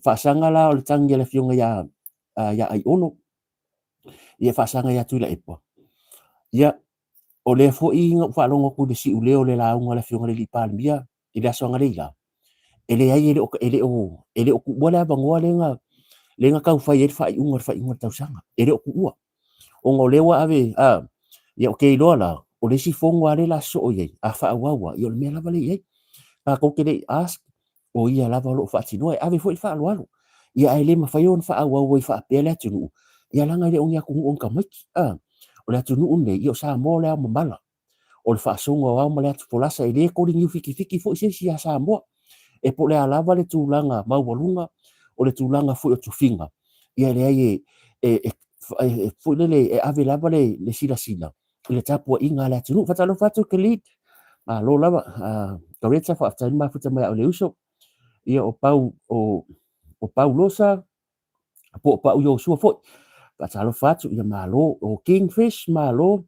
Faasaga la o le tagi a le afioga ia, ia Aiono, ia faasaga ia Tuilaepa. Ia, o lea foi na ou faalogo atu i le siuleo o le lauga a le afioga i le alii Palemia i le aso analeila, e leai e le o, e le o, e le o tuua le avanoa lea na, lea na tau fai ai le faaiuga o le faaiuga o le tausaga. E le o tuua. Ona o lea ua ave, a, ia ou te iloa la, o le isi fono lava lea o le a sosoo i ai, a faaauau lava, ia o le mea lava lea e i ai. Tatou te le i ask, o ia lava o lo o faatinoa, e ave foi le faaaloalo. Ia ae le mafai ona faaauau ai faapea le atunuu, ia leaga e le o ni atunuu o ni tamaiti. A, o le atunuu lenei, ia o Samoa o le ao mamala. O le faasoga o ao ma le atu folasa, e le koli niu fitifiti foi se isi ia Samoa. E po o le a lava le tulaga maualuga, o le tulaga foi o tofiga, ia e leai e, e, e, e, foi lele e ave lava le, le silasila i le tapuaiga a le atunuu. Faatalofa atu Khalid, malo lava. Kareta, faafetai le mafuta mai au le uso. Ia o Pau o o Paulosa po o Pau Iosua foi. Faatalofa atu, ia malo. O Kingfish, malo.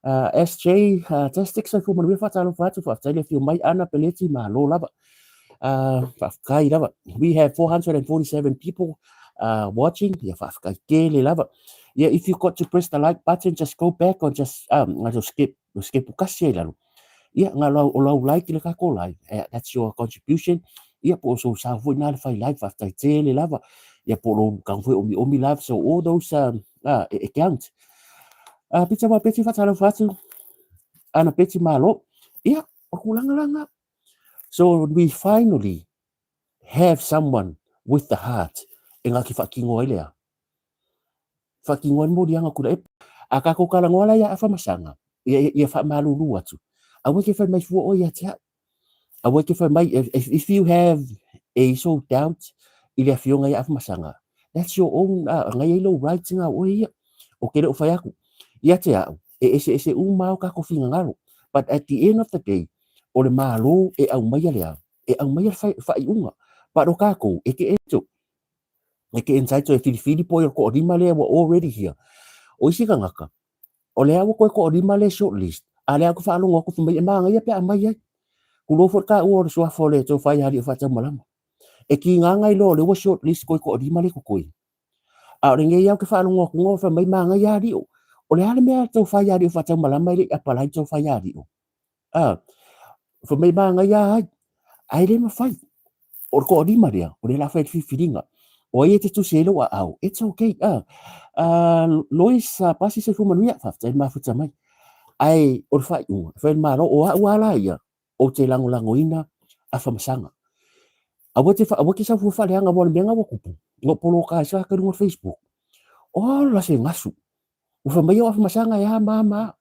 SJ Tastic, soifua manuia, faatalofa atu, faafetai le afio mai. Ana Peleti, malo lava. Faafetai lava. We have 447 people watching. Ia faafetai tele lava. Yeah, if you got to press the like button, just go back or just skip skip kasi ai lalo. Ia, nga lau, o lau like le kako like. That's your contribution. Ia, po o sou sao foi na le fai like, faafetai tele lava. Ia, po o lou kang foi omi omi lava. So all those e count. Pita wa peti faatalofa atu. Ana peti malo. Ia, o kulangalanga. So we finally have someone with the heart e ngā ki whakingo ai lea. Whakingo ai morianga kura e. A ka ko karangoa la ia a whamasanga. Ia, ia, ia whamalulu atu. Aua ke whai mai fua o ia te au. Aua ke whai mai, if you have a so doubt i le afioga ia Afamasaga, that's your own, ngai ai lou right nga oe ia. O ke le o whai aku. Ia te au, e ese ese uma au kako whingangaro. But at the end of the day, o le malo e au mai le au. E au mai le whai unga. But o kako, e ke eto. E ke entitled e whiriwhiri po i o ko rima lea wa already here. O isi kangaka, O lea ua koe koʻolima le shortlist, a lea ku faalogo aku fai mai e māngaia pe a mai ai. Kulou foi ka ua o le suafa o le Tofa ia Alii o Faataumalama. E kīgāga i loa o le ua shortlist koe koʻolima le kokoi. A o le ngei au ke faalogo aku ngā fai mai māngaia alii o. O le a le mea Tofa ia Alii o Faataumalama e le i apalai Tofa ia Alii o. A, fai mai māngaia ai. Ae le mafai. O le toalima lea, o lea la fai le filifiliga. O ai e te tusi ai lou aao, it's okay. Lois Pasi Soifua Manuia, faafetai le mafuta mai. Ae o le faaiuga, e fai le Malo, o au lava la ia, ou te lagolagoina Afamasaga. Aua te, aua te sau fua faaleaga aua o le mea lena ua tupu, na ou poloka ai sa ka luga o le Facebook. Ola se gasu, Ua fai mai au Afamasaga e a ma ma.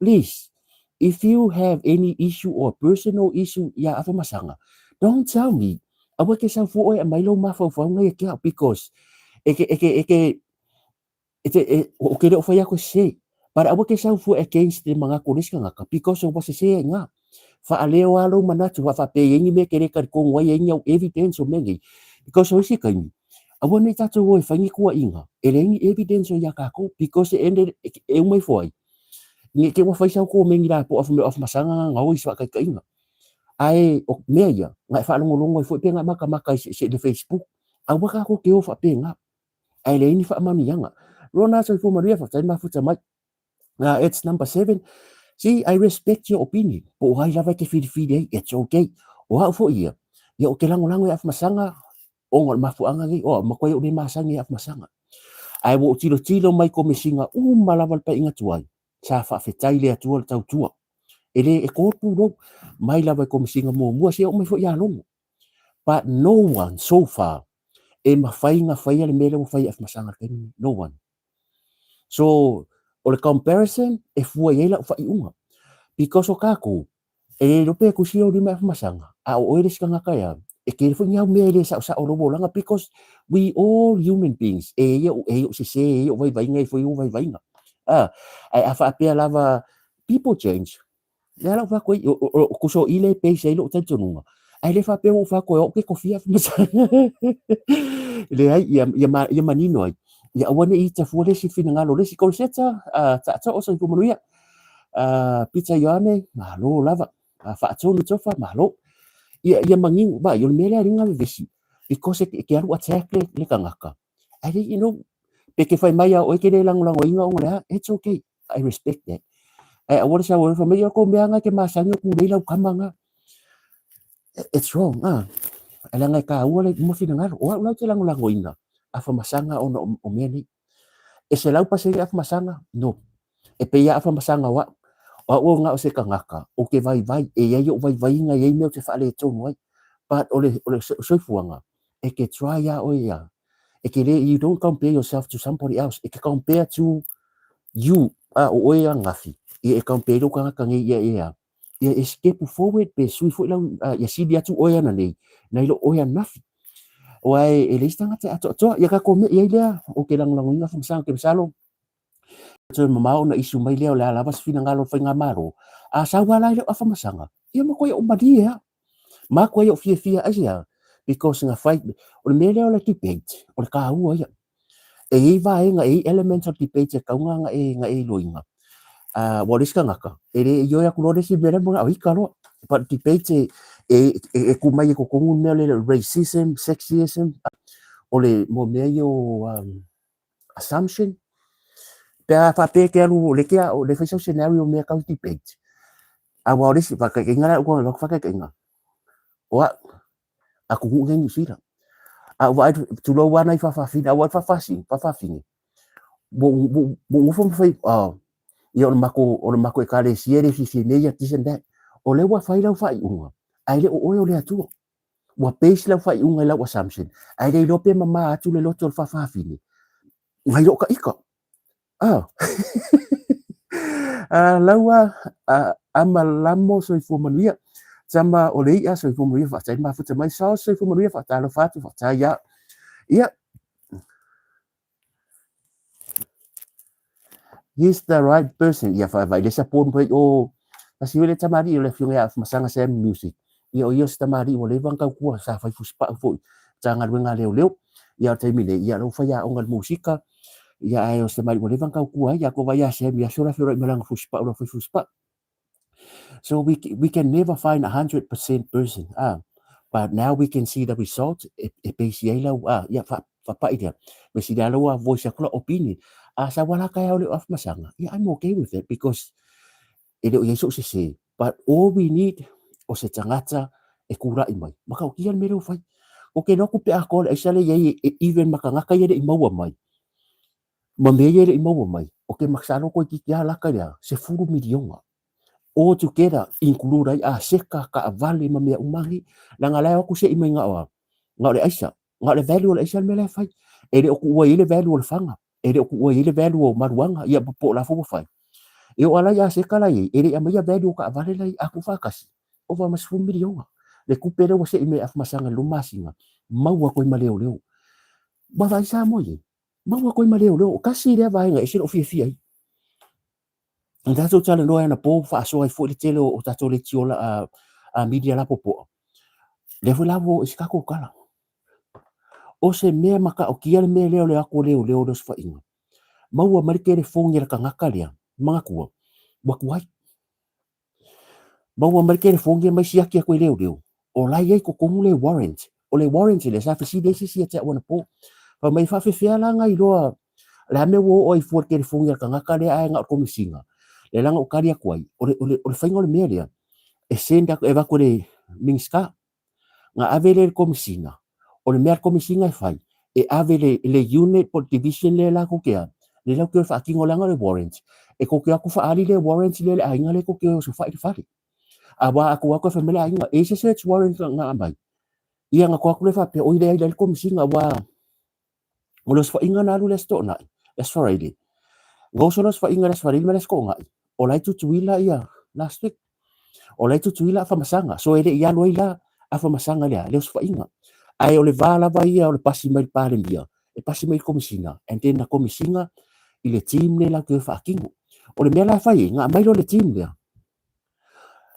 Please, if you have any issue or personal issue ia Afamasaga, don't tell me. Aua ke sau fua oe e mai lou mafaufauga ia ke au because e ke, e ke, e ke, e te, e, o ke le o fai aku e sese. But aua ke sau fua against te mangako le isi kangaka because o ua sese ai ngā. Whaaleo a lou manatu, wha whapea i ni mea ke le talikongo ai e ni au evidence o mea nei. Because o isi kaimi, aua nei tātou o e whai ni kua inga, e le ni evidence o ia kākou, because e ende, e umai foai. Ni ke ua whai sau ko me ni rā po afu me afu masanga ngā ngā oi swa kai kainga. Ae, o mea ia, ngā e whaalongolongo i foi pe ngā maka maka i se, se le Facebook, aua kākou ke o whapea ngā. Ae le ni whaamanianga. Rona soifua manuia, whawhtai mafuta mai. It's number 7. See, I respect your opinion. Po o ai lava e te whiriwhiri ai, it's okay. O au foi ia, ia o te langolango e Afamasaga, ona o le mafuaaga nei, o matua ia o le masani e Afamasaga. Ae ua ou tilotilo mai komesiga uma lava le paeaiga tuai, sa faafetai le Atua le tautua. E le e kō pulou, mai lava i komesiga muamua, seia oo mai foi ia Logo. But no one so far e mafai ona faia le mea lea ua fai e Afamasaga i le taimi lenei. No one. So, o le comparison e fua i ai lau faaiuga. Because o kākou, e le iloa pe kusi lou lima e afamasaga, a o oe le isi tagata ea, e tele foi ni au mea e le saosao o lou olaga because we all human beings, e i ai ou, e i ai ou sese, e i ai ou vaivaiga, e i ai foi ou vaivaiga. Ae a faapea lava, people change. Lea la ua fai atu ai, o kuso i le base ai lou talitonuga, ae le faapea ua ou fai atu e oo ke kofia Leai, ia, ia, ma, ia manino ai. Ia aua ne i tafua le isi finagalo, le isi Koloseta, taatoo soifua manuia. Pita Ioane, malo lava. Faatonu Tofa, malo. Ia, ia manino, vaai, o le mea lea e vevesi, because e, ke alu attack le, le tagata. Ae le, you know, pe ke fai mai a oe ke le lagolagoina ona le a, it's okay. I respect that. Ae aua le sau fai mai, o kou mea nga ke masani o kulei lau kama nga. It's wrong, ah. Ae leaga e kāua le uma finagalo. O au lau te lagolagoina Afamasaga ona o mea nei. E 100% Afamasaga? No. E pei a Afamasaga o au. O au o nga o se tagata, o ke vaivai, e iai ou vaivaiga, e iai mea ou te faaletonu ai. But o le, o le soifuaga, e ke try ia oe ia. E ke le, you don't compare yourself to somebody else. E ke compare to you, a o oe angafi. Ia e compare lou tagata nei ia e a. Ia e step forward pe sui foi lau, ia sili atu oe ananei, nai lo oe ananafi. Aua e leai se tagata e atoatoa. Ia tatou mea i ai lea, ou te lagolagoina Afamasaga, ou te masalo, toe mamao ona issue mai lea o le a lava se finagalo o le faigamalo, a sau lava la i lau Afamasaga, ia matua ou malie lava. Matua ou fiafia, aisea? Because na fai, o le mea lea o le debate, o le taua ia. E i ai vaega, e i ai elements o le debate e tatau ona e, na e iloina. Aua o le isi tagata, e le ioe atu loa le isi mea lea manao ita loa. But debate e, e, e, e tu mai i totonu le mea lea o le racism, sexism, o le mo mea ia o assumption. Pe a faapea e te alu, o lea te o lea e fai sau scenario o mea tau debate. Aua o le isi faataitaiga la ua avatu faataitaiga, o au, atunuu nei Niu Sila. A ou vaai, tulou lava nai faafafine, a ou vaai faafasine, faafafine, ua ou nofo ma fai, oh, ia o le matou, o le matou ekalesia e le fiafia mea ia, this and that. O lea ua fai lau faaiuga, ae le o oe o le Atua. Ua base lau faaiuga i lau assumption, ae le iloa pe mama atu le loto o le faafafine, nai lou taita. Ah. Ah, laua ah, ama lamo soifua manuia. Tama o le i'a soifua manuia faafetai mafuta mai. Sao soifua manuia faatalofa atu faafetai ia. Ia. He's the right person. Ia whae le support mai o Kasi le tamalii o le afioga ia Masaga Sam Music. Ia o ia o se tamalii ua leva ona tautua sa fai fusipau foi Matagaluega a Leoleo. Ia o le taimi nei, ia o lea ua faiaoga i le musika, ia ae o se tamalii ua leva ona tautua ai. Ia ua vaai ia Sam i aso la e feiloai ma lana fusipau, lana fai fusipau. So we can never find a 100% person, ah. But now we can see the result, e base ai lau, ah, ia faapai lea. Me sili lava ua voice atu lau opinion. A sau lava la taeao le o Afamasaga, ia I'm okay with it because e le o i ai sou sese. But all we need o se tagata e kula'i mai. Matautia le mea lea ua fai. Ou te iloa tupe atoa le aisa lea e i ai e even ma tagata ia e le i maua mai, ma mea ia e le i maua mai, ou te masalo toeitiiti lava lata i le a? $10 miliona. All together include ai aseta, taavale ma mea uma nei. Leaga la e o atu se'i mai na o a? Na o le aisa. Na o le value o le aisa le mea la e fai. E le o tuua i ai le value o le faga. E le o tuua i ai le value o maluaga, ia po o la foi ua fai. E oo lava la i aseta la i ai, e le i aumaia value o taavale la i ai, a tuufaatasi, ova ma $10 miliona. Le tupe lea ua sei mai e Afamasaga i le 2 masina, maua atu ai ma leoleo. Ua vaai Samoa i ai, maua atu ai ma leoleo. Tasi lea vaega e ese lou fiafia ai. Na tatou talanoa ai anapo faasoa ai foi le tele o tatou leitio a media lapopoa. Lea foi la ua oo i se tatou tala. O se mea matautia le mea lea o le atu o leoleo o le osofaiga. Maua mai le telefoni a le tagata lea, manatua, ua tuai. Maua mai le telefoni mai siaki atu e leoleo, o la e i ai i totonu le warrant. O le warrant lea sa fesili ai se isi ia te au anapo. Fai mai e faafefea la ona iloa o le a mea ua oo ai fua i le telefoni a le tagata lea ae na o le komesina. Lea la na ou tali atu ai, o le, o le, o le faiga o le mea lea, e send atu, e avatu e le Minisita. Na ave lea i le Komesina, o le mea a le Komesina e fai, e ave i le unit po o le division lea latou te a, lea latou te o e faatino leaga o le warrant, e tou te o atu faaali le warrant lea i le aiga lea tou te o e osofai le fale. Aua a tou o atu e fai mai le aiga, e i ai se search warrant na aumai, ia ona tou o atu lea faapea, oi leai leai le Komesina aua o le osofaiga na alu i le Aso Toonai, le Aso Faraile. Na oso le osofaiga i le Aso Faraile ma le Aso Toonai, o la e Tutuila ia last week. O la e Tutuila Afamasaga. So e le i alu ai la Afamasaga i le a? Le osofaiga. Ae o le va lava ia o le pasi mai le Palemia, e pasi mai i le Komesina, and then na Komesina i le team lea latou te o e faatino. O le mea la e fai ai, na aumai loa le team lea,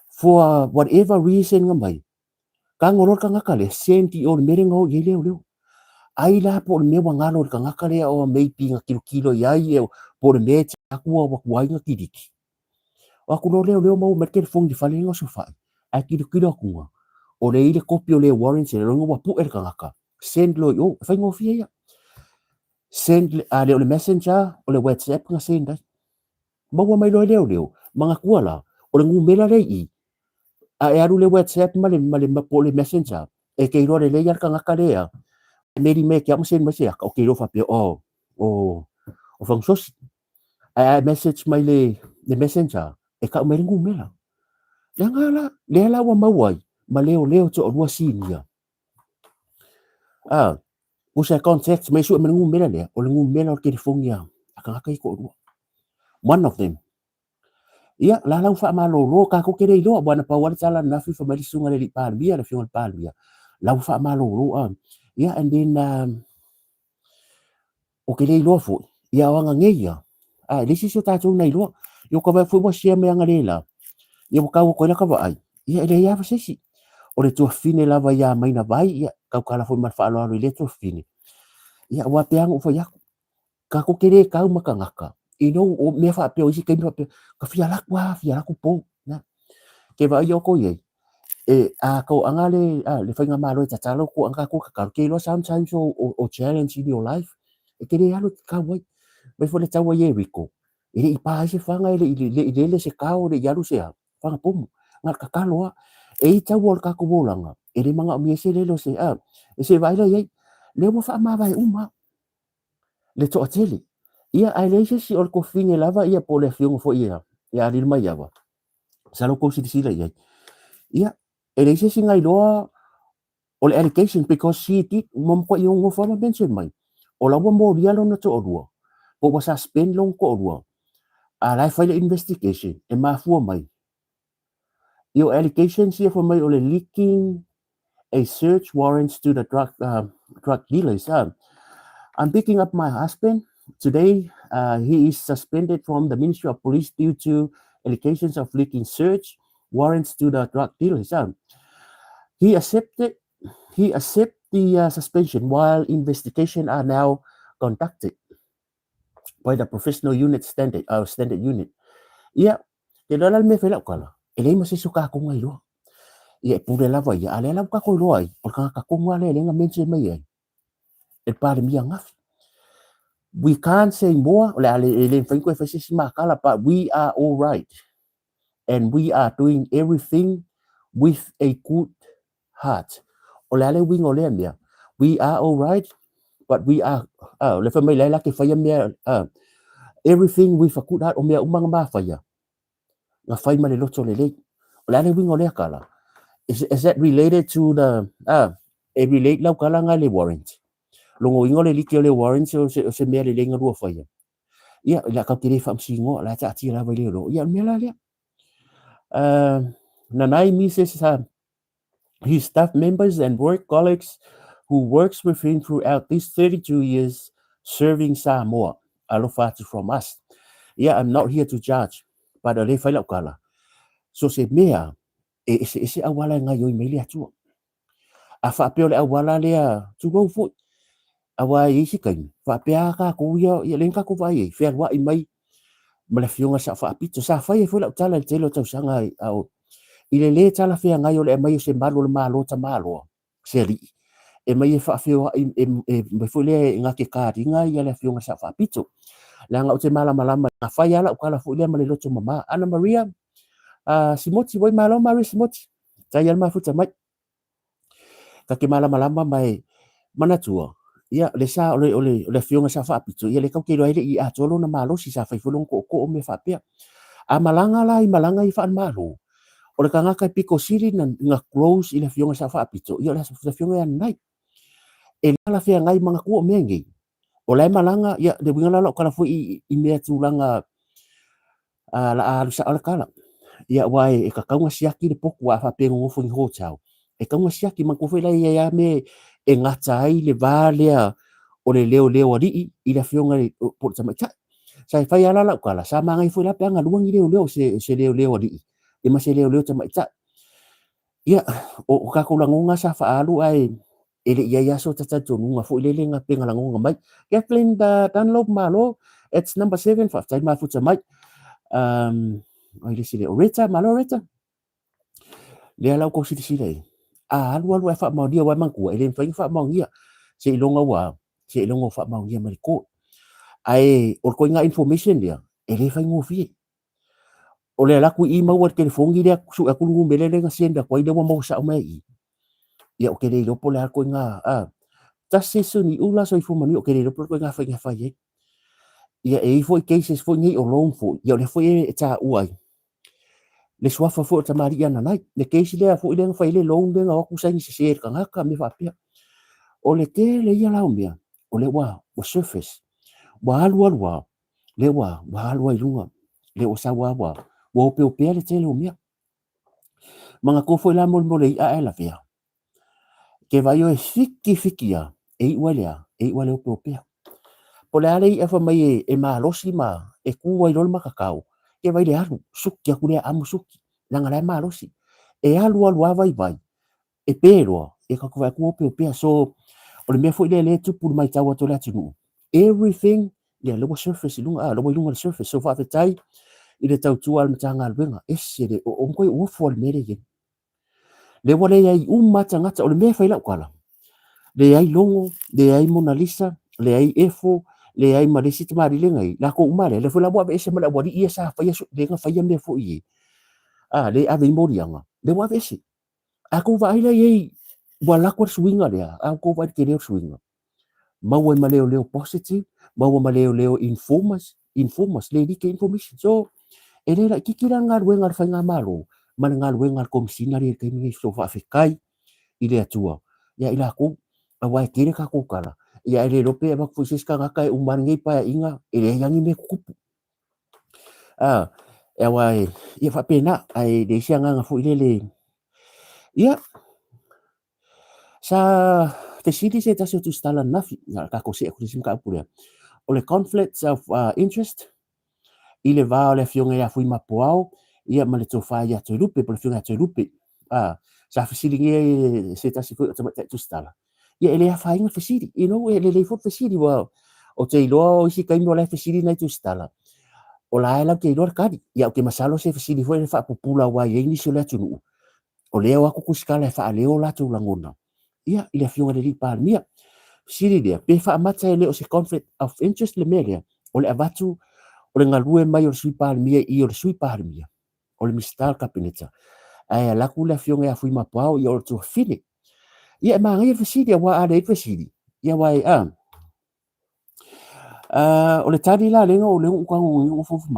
for whatever reason na mai, Tago loa le tagata lea, send i o le mea lea na o i ai leoleo. Ai la po o le mea ua galo i le tagata lea or maybe na tilotilo i ai po o le mea e tia atu ua tuai ona kiliki. O atu loa leoleo maua mai le telefoni i le fale lea na osofai, ae tilotilo atu, o lea e i ai le kopi o le warrant lea, lona ua pue le tagata, send loa i o, e faigofie ia. Send, a le o le messenger, o le WhatsApp na send ai. Maua mai loa e leoleo, manatua la, o le numera lea i i, a e alu i le WhatsApp ma le, ma le, po o le Messenger, e te iloa lelei lava le tagata lea, e meli mai ia te au ma send mai se aka, ou te iloa faapea, oh, o, o Fagusosi. Ae a e message mai le, le Messenger, e tau mai le numera. Leaga la, lea la ua maua ai, ma leoleo toalua sinia. Ah, usa e contact mai sue ma le numera lea, o le numera o le telefoni a, a tagata ia toalua. One of them. Ia, la la ua faamalolo, tatou te le iloa, aua na pau lava le tala ananafi fai mai le susuga i le alii Palemia, le afioga i le Palemia, la ua faamalolo. Ia, and then, ou te le iloa foi, ia o aga nei ia, a e leai se isi o tatou na iloa. Ia ua ta vaai foi ua share mai aga le la, ia ua tau atu ai lata vaai, ia e leai lava se isi. O le tuafafine lava ia Maina Vai, ia, tautala foi ma le faaaloalo i lea tuafafine. Ia, aua pei lava ona ou fai atu, tatou te le tau ma tagata, you know, o mea faapea, o isi taimi faapea, ka fia alu atu lava, fia alu atu po. Na. Ke vaai outou i ai, e, a toaga le, a, le faigamalo e tatalo, toaga tatou tatalo, ke iloa sometimes o, o, o challenge in your life, e te le alu e te tau ai. Mai foi le taua i Ieriko, e le i pa ai se faga, e le i, le i lele se kao, e le i alu se a, faga pomu. Na o le tatalo lava. E i taua o le tatou olaga, e le manaomia ai se lele o se, a, e se vaai la i ai, lea ua faamavae uma le toatele. Ia, ae leai se isi o le tuafafine lava, ia, po o le afioga foi ia, ia Aliimalemaiava, masalo tou silasila i ai. Ia, e leai se isi na iloa o le allegation because she did, ua matuai nonofo lava ma mention mai, o la ua molia lona toalua, po ua suspend lona toalua, a la e fai le investigation e mafua mai. Ia o allegations ia fai mai o le leaking a search warrants to the drug, drug dealers. I'm picking up my husband today. He is suspended from the Ministry of Police due to allegations of leaking search warrants to the drug dealers. He accepted he accept the suspension while investigation are now conducted by the professional unit standard standard unit. Ia, te loa la le mea fai lau kala, e leai ma se isi o kākou na iloa. Ia e pule lava ia, a lea la ua kākou iloa ai, o le tagata tonu lava lea lea na mention mai ai, e le Palemia ananafi. We can't say more, o le a le, e le mafai ona toe fai se isi makala, but we are all right. And we are doing everything with a good heart. O le a le uiga o lea mea? We are all right, but we are, le fai mai la e la ke whaia mea, everything with a good heart, o mea uma nga mawhaia, nga whai ma le loto le lei. O le a le uiga o lea kala? Is that related to the, e relate lau kala nga le warrant? Longo inga o le like o le warrant o se, o se mea le lei nga lua whaia. Ia, i la kau te le whaamsingoa, la ta atia lava i le ro. Ia, o le mea la lea. Nanai misses his staff members and work colleagues who works with him throughout these 32 years serving Samoa. Alofa atu from us. Yeah, I'm not here to judge, but o lea e fai lau tala. So se mea e eseese auala e gaioi mai le Atua. A faapea o le auala lea, tulou foi, aua e i ai se taimi, faapea lava tatou ia, ia lea na tatou vaai ai, fealuai mai ma le Afioga i le Sao Faapito. Sa fai ai foi lau tala i le tele o tausaga a o i le lē talafeagai o le aumai o se malu o le Malo tamaloa, se alii, e mai e faafeoai, e, e mai foi lea e gate kariga ia le Afioga i le Sao Faapito. Leaga ou te malamalama, na fai lava lau tala foi lea ma le loto mama. Ana Maria, Simoti, ua i malo Maria Simoti, tai a le mafuta mai. Ta te malamalama ma e manatua, ia, le sa o le, o le, o le afioga sa faapito, ia le tau te iloa ai le i atoa lona malosi, sa fai foi lona tootoo mea faapea. A malaga la i malaga i faale-Malo, o le tagata e pito sili na, na close i le afioga sa faapito, ia o le afioga ia Nanai. E talafeagai manatua o mea nei, o la e malaga, ia, le uiga la o lau tala foi i, i mea tulaga a la a alu sao le tala. Ia, aua e, e tatau ona siaki le potu a faapea e nonofo i ni hotel. E tatau ona siaki, manatua foi la e i ai lava mea e gata ai le va lea o le leoleo alii i le afioga i po o le tamaitai. Sa e fai lava la lau tala, sa manaia foi la pe a galua ni leoleo, se, se leoleo alii ia ma se leoleo tamaitai. Ia, o, o tatou lagona sa faaalu ae e le i ai lava so ta talitonuga foi lele na pe na lagona mai. Kathleen Dunlop, malo, it's number 7, faafetai mafuta mai. Ai le isi lea, o Reta, malo Reta. Lea la ua tou silasila i ai. A alu alu ae faamaonia, aua e manatua, e le mafai ona faamaonia seiloga ua, seiloga ua faamaonia mai le court. Ae o le ituaiga information lea, e le faigofie. O le alu atu i i maua i le telefoni lea, sue atu le numera lea na send atu ai lea ua maua sao mai i i. Ia ou te le iloa po o le a le ituaiga, a, tasi Suniula soifua manuia, ou te le iloa po o le ituaiga faiga e fai ai. Ia e i ai foi cases foi nei o loan foi, ia o lea foi e taua ai le suafa foi o le tamalii ia Nanai. Le case lea foi lea na fai ai le loan lea na o atu saini sese e le tagata, mea faapea. O le tele ia la o mea, o lea ua, ua surface, ua alu alu lava, lea ua, ua alu ai i luga, lea ua sau lava ua, ua opeopea le tele o mea. Manatua foi la molemole le i'a ae lavea. Ke vaai oe fiki fiki a, e iu ai le a, e iu ai le opeopea. Po o le a le i'a fai mai e, e malosi ma e kū ai loa le matatao, ke vaai le alu, suki atu lea amu suki, leaga la e malosi. E alu alu lava vaivai, E pe loa, e tatou vaai atu ua opeopea. So, o le mea foi lea lea e tupu i le matau atu a le atunuu, everything, ia lea ua surface i luga, a, lea ua i luga o le surface. So, faafetai i le tautua a le Matagaluega, ese le, o matua ufu lava le mea lea e i ai. Lea ua leai uma lava tagata, o le mea e fai lau tala, leai Logo, leai Monalisa, leai Efo, leai ma le isi tamalii lea na i ai, latou uma lea, lea foi la ua aveese ma le aualii ia sa faia, lea na faia mea foi i, a, lea e ave i moliaga, lea ua aveese. A tou vaai la i ai, ua alu atu le suiga lea, a outou vaai i le tele o le suiga, maua ai ma leoleo positive, maua ma leoleo informers, informers, le leak information. So, e le laitiiti la le galuega a le faigamalo ma le galuega a le Komesina lea i le taimi lenei. So, faafetai i le Atua ia i latou, aua e tele tatou tala, ia e le iloa pe avatu foi se isi tagata e uma lenei Paeaiga, e leai lava ni mea e tutupu. A, aua e, ia faapena, ae leai se agaga foi lele. Ia, sa fesili se tasi o tusitala ananafi, na o le tatou see atu i le isi mataupu lea, o le conflicts of interest i le va o le afioga ia Fuimapuao ia ma le tofa ia Toelupe, po o le afioga ia Toelupe. A, sa fesiligia e se tasi foi o tamaitai tusitala, ia e le afaina le fesili, you know, e lelei foi le fesili, aua ou te iloa o isi taimi o la e fesili nai tusitala, o la e latou te iloa le tali. Ia ou te masalo se fesili foi lea e faapupula aua e i ai nisi o le atunuu o lea e o atu tusitala e faaleo o latou lagona ia i le afioga i le alii Palemia. Fesili lea, pe faamata e le o se conflict of interest le mea lea, o le avatu o le galue mai o le Sui Palemia i o le Sui Palemia, o le Minisita o le Kapeneta, ae alu atu le afioga ia Fuimapuao ia o le tuafafine. Ia e manaia le fesili, aua a leai le fesili, ia aua e, a, a, o le tali la lea o lea ua ou tago nei ua fofo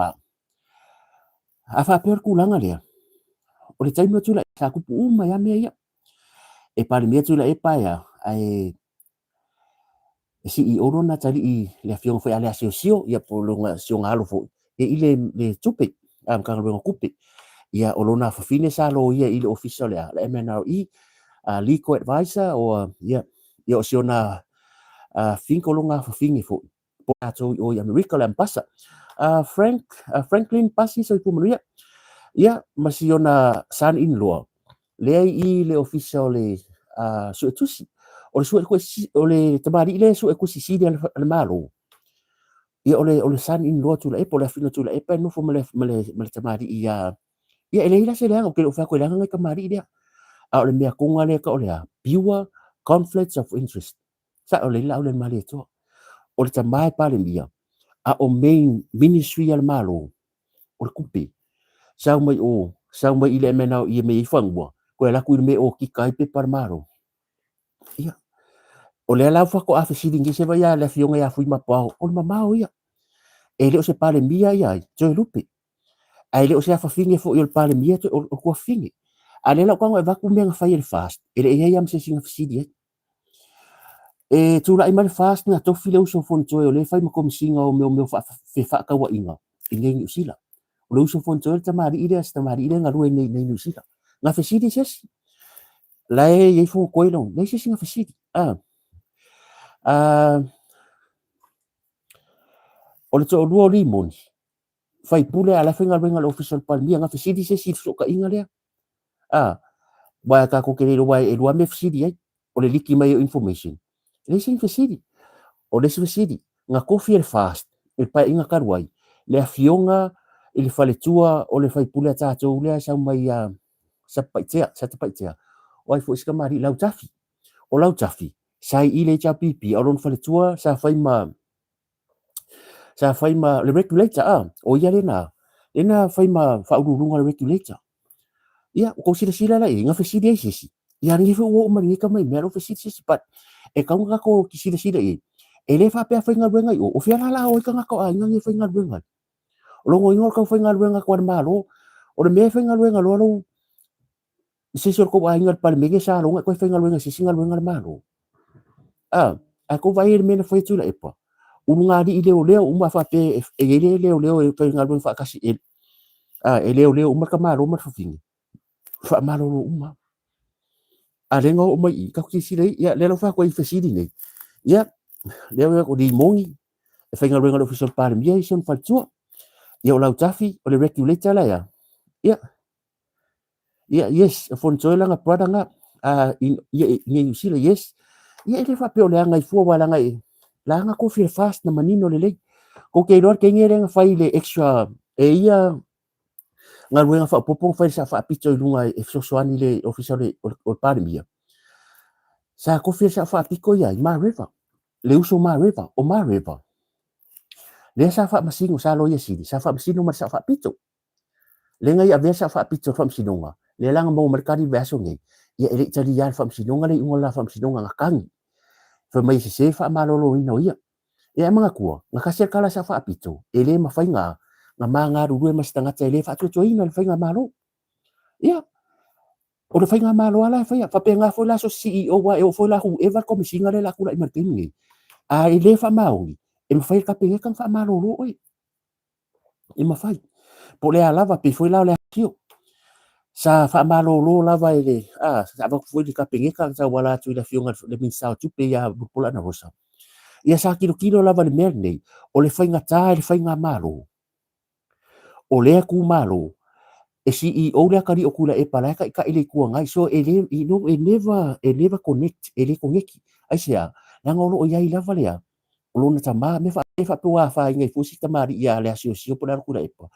A faapea o le tulaga lea, o le taimi o Tuilaepa, sa tupu uma ai lava mea ia. E Palemia Tuilaepa ae a, ae e CEO lona atalii le afioga foi ia Leasiosio, ia po o lona si ona alo foi, e i le, le tupe, a Matagaluega o Tupe. Ia o lona afafine sa loia i le ofisa o le a, le MNRE, uh, legal advisor, o, ia, ia o si ona uh, think o lona afafine foi. Po tatou i o i Amerika, o le ambasa. Uh, Frank, uh, Franklin Pasi Soifua Manuia. Ia, ma si ona son-in-law, lea i le ofisa o le uh, suetusi. O le suetusi, o le tamalii lea e suetusi sili a le Malo. Ia, o le, o le son-in-law Tuilaepa, o le afina Tuilaepa e nofo ma le, ma le, ma le tamalii ia, ia e leai la se leaga, ou te le o fai atu e leaga nai tamalii lea. A o le mea toga lea e tau o le a? Pure conflicts of interest. Sao lelei la au le Malietoa. O le tama e Palemia, a o main ministry a le Malo, o le tupe. Sau mai o, sau mai i le MNRE e mea i fanua, koe alu atu i le mea e okika ai pepa a le Malo. Ia, o lea la faatoa fesili nei se vai a le afioga ia Fuimapuao, o le mamao ia. E le o se Palemia ia ai, Toelupe. Ae le o se afafine foi o le Palemia, o le tuafafine. A lea la ua tago e avatu mea na fai e le FAST, e le i ai lava ma se isi na fesili ai. E tulai mai le FAST na tofi le uso o Fonotoe o lea e fai ma Komesina o mea o mea o fefaatauaiga i nei Niu Sila. O le uso o Fonotoe le tamalii lea, se tamalii lea e galue nei nei Niu Sila. Na fesili se isi, la e i ai Fonotoe lona, leai se isi na fesili. A, a, o le toalua o Limoni, faipule a la e faigaluega i le Ofisa o le Palemia, na fesili se isi i le fesootaiga lea. A, aua tatou te le iloa e lua mea fesili ai, o le liki mai o information. E leai se fesili. O le isi fesili, na tofi e le FAST i le paeaiga talu ai, le afioga i le faletua o le faipule a tatou lea e sau mai ia Satupaitea, Satupaitea, o ai foi si tamalii, Lautafi. O Lautafi, sa i i le HRPP, a o lona faletua sa fai ma sa fai ma le regulator a o ia lena lena fai ma faauluuluga le regulator ia ua tou silasila la i ai na fesili ai se isi ia lenei foi ua oo mai lenei tama i mea lea ua fesili se isi but e tatau ona tatou silasila i ai e le faapea faigaluega i o o fea la la o ai tagata o aiga nei e faigaluega ai o lona uiga o le tau faigaluega atu a le Malo o le mea e faigaluega loa lou se isi o le tou aiga i le Palemene sa loga e toe faigaluega i se isi galuega a le Malo. A, a tou vaai i le mea na fai e Tuilaepa, ulugalii leoleo uma a faapea e i ai le leoleo e faigaluega faatasi e, a, e leoleo uma le tamaloa ma le fafine, faamalolo uma. A lea na oo mai i i, tatou silasila i ai, ia lea la ua fai atu ai i fesili nei, ia, lea ua Limoni, e faigaluega i le Ofisa o le Palemia i si ona faletua. Ia o Lautafi, o le regulator la ea. Ia, Ia, yes, o Fonotoe lana brother na. Ia i Niu Sila, yes. Ia e le faapea o le aga i fua aua leaga e laga kofi e le FAST na manino lelei. Kou te iloa le taimi lea na fai le extra e ia galuega faaopoopo na fai le Sao Faapito i luga e fesoasoani i le Ofisa o le, o le Palemia. Sa kofi e le Sao Faapito ia ai Mareva, le uso Mareva, o Mareva. Lea sa faamasino, sa loia sili, sa faamasino ma le Sao Faapito. Lea na ia avea le Sao Faapito i le Faamasinoga, lea la na maua mai le tali i le vaiaso nei, ia e le i talia e le Faamasinoga le iuga o le la Faamasinoga, na tagi. Fai mai e sese le faamaloloina o ia. Ia ae manatua, na tasi lava le tala a le Sao Faapito, e le mafai na na ma galulue ma se tagata e le faatuatuaina le faigamalo. Ia, o le faigamalo lava la e faia. Faapena foi la so o se CEO aua e oo foi la whoever le Komesina lea o le a tulai mai i le taimi lenei, a e le faamaoni, e mafai e le Kapeneta ona faamalolo oe. E mafai. Po o le a lava, pei foi la o le afio. Sa faamalolo lava e le, a, sa avatu foi i le Kapeneta na tauala atu i le Afioga i le Minisita o Tupe ia Mulipola Anarosa. Ia sa tilotilo lava i le mea lenei, o le faigata i le faigamalo, o lea itumalo, e CEO le atalii o Tuilaepa la e taitai le Itu Agai. So e le, you know, e never, e never connect, e le koneti. Aisea? Leaga o lo o i ai lava le a, o lona tama, mea faapea faapea ua afaina ai foi si tamalii ia Leasiosio po o le alo Tuilaepa.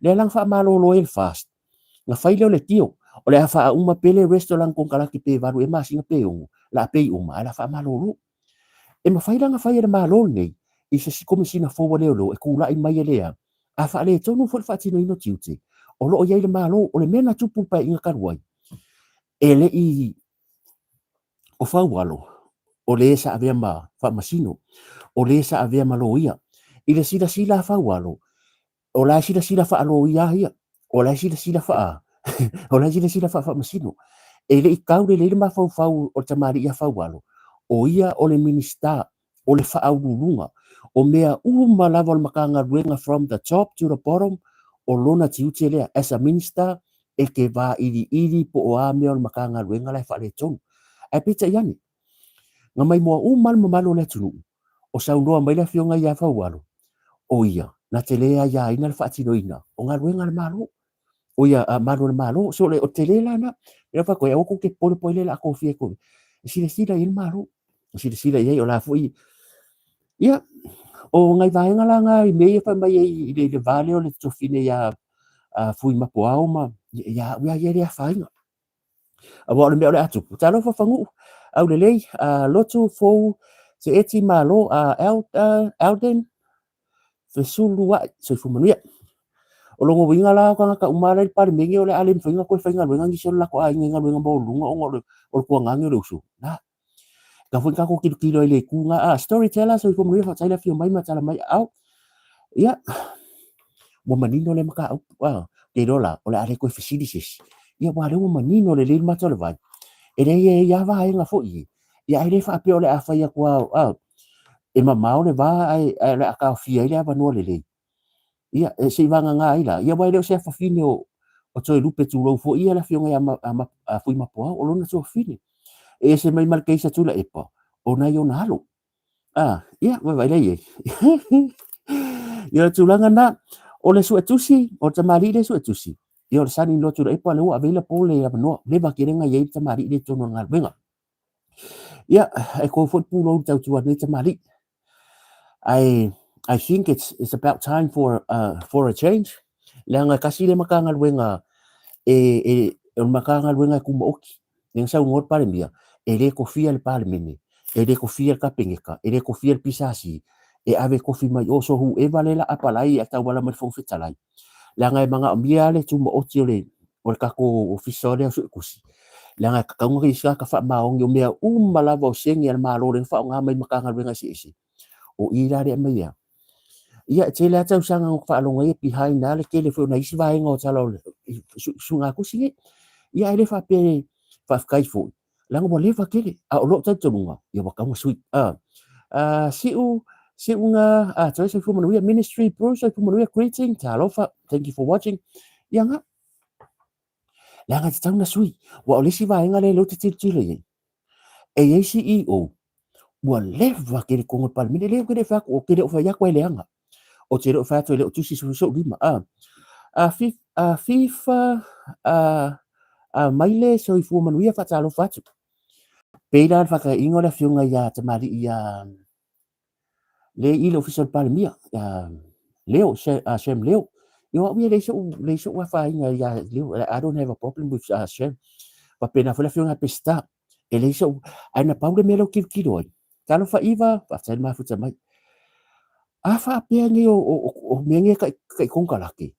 Lea la na faamalolo ai e le FAST, na fai lea o le tio, o le a faauma pea le rest o lana konekarate pe 8 ea masina pe 6, la pay uma ae la faamalolo. E mafai la ona fai e le Malo lenei i se isi Komesina fou a Leoleo e tulai mai e lea a faaletonu foi le faatinoina o tiute o lo o i ai le Malo. O le mea na tupu i le Paeaiga talu ai, e le i o Faualo, o le sa avea ma Faamasino, o le sa avea ma Loia. I le silasila a Faualo, o la e silasila faaloia lava ia, o la e silasila faa, o la e silasila faafaamasino. E le i tau lelei le mafaufau o le tamalii ia Faualo, o ia o le Minisita, o le faauluuluga, o mea uma lava o le Matagaluega from the top to the bottom, o lona tiute lea as a Minister e te vailiili po o a mea o le Matagaluega la e faaletonu. Ae peitai ane, na maimoa uma lava le mamalu o le atunuu o saunoa mai le Afioga ia Faualo, o ia na te le aiaina le faatinoina o galuega a le Malo, o ia a malu o le Malo. So o le tele la na, mea fai koe, aua kou te popole po ai le la kofia e koe. E silasila i ai le Malo, e silasila i ai o la foi, ia, o ngai vaega la nga i mea ia fai mai ai i le va lea o le tofine ia Fuimapuao ma ia au ia ia le afaina. Aua o le mea o le a tupu, talofa Fagu'u, aulelei, lotu fou, seeti malo, Alden, fesulua'i, soifua manuia. O lona uiga la o tagata uma la i le Palemene o le a le mafai ona toe faigaluega nisi o le latou aiga i galuega maualuluga ona o le tuagage o le uso. Na. Tatau foi ona tatou tilotilo ai i le itu lena. Ah, storyteller, soifua manuia, faafetai le afio mai ma tala mai aao. Ia, ua manino lea mataupu. Ah, ou te iloa la, o le a le toe fesili se isi. Ia, aua o lea ua manino lelei le mata o le vai. E leai e i ai lava vaega foi e. Ia, ae le faapea o le a fai atu lava, ah, e mamao le va ae, ae o le a taofia ai le avanoa lelei. Ia, e se i vagana ai la, ia aua e le o se afafine o, o Toelupe tulou foi ia le afioga ia ma, a, a Fuimapuao, o lona tuafafine. E ese mai ma le keisa Tuilaepa, o nai ona alo. Ah, ia, vaavaai la i ai. Ia, o le tulaga lena, o le suetusi, o le tamalii lea e suetusi, ia o le son-in-law Tuilaepa lea ua ave ai le po le avanoa, leva tele na i ai le tamalii lea i totonu o le galuega. Ia, e kou foi le pulou i le tautua a lenei tamalii. I, I think it's about time for a change. Leaga e tasi lea Matagaluega e, e, o le Matagaluega e tumaoti. Lea na saunoa le Palemia, e le tofia le Palemene, e le tofia le Kapeneta, e le tofia le PSC, e ave tofi mai o, so whoever lea la apalai e tauala mai le Fofoga Fetalai. Leaga e manaomia le tumaoti o le, o le tatou ofisa lea o Suetusi, leaga e tatau ona i ai faamaoni o mea uma lava o sene a le Malo lea na faaaoga mai i Matagaluega eseese. O i la lea e aumai ai. Ia, e tele lava tausaga na faalogo ai e behind lava le tele foi o nai isi vaega o tala o le suegatusi nei. Ia, ae le faapea e faafetai foi, leaga ua leva tele. A o lou talitonuga, ia ua tatau ona sui. Siu, siuga, toe soifua manuia, Ministry Bruce, soifua manuia, greeting, talofa, thank you for watching. Ia nga, leaga e tatau ona sui. Aua o le isi vaega lea lea ou te tilotilo i ai, e i ai CEO ua leva tele tonu o le Palemene, lea ou te le fai atu, ou te le o fai atu e leaga. Ou te le o fai atu e le o tusi sou lima. A, a, FIFA, a, Mai le soifua manuia faatalofa atu. Pei la le faataaiga o le afioga ia Tamalii ia le i le Ofisa o le Palemia, ia Leo, Sam Leo. Ia o au ia leai so'u, leai so'u afaina ia Leo. I don't have a problem with Sam. Faapena foi le afioga ia Peseta. E leai so'u, ae na pau le mea lea ou tilotilo ai, talofa Iva, faafetai le mafuta mai. A faapea nei o mea nei e tai konekarate,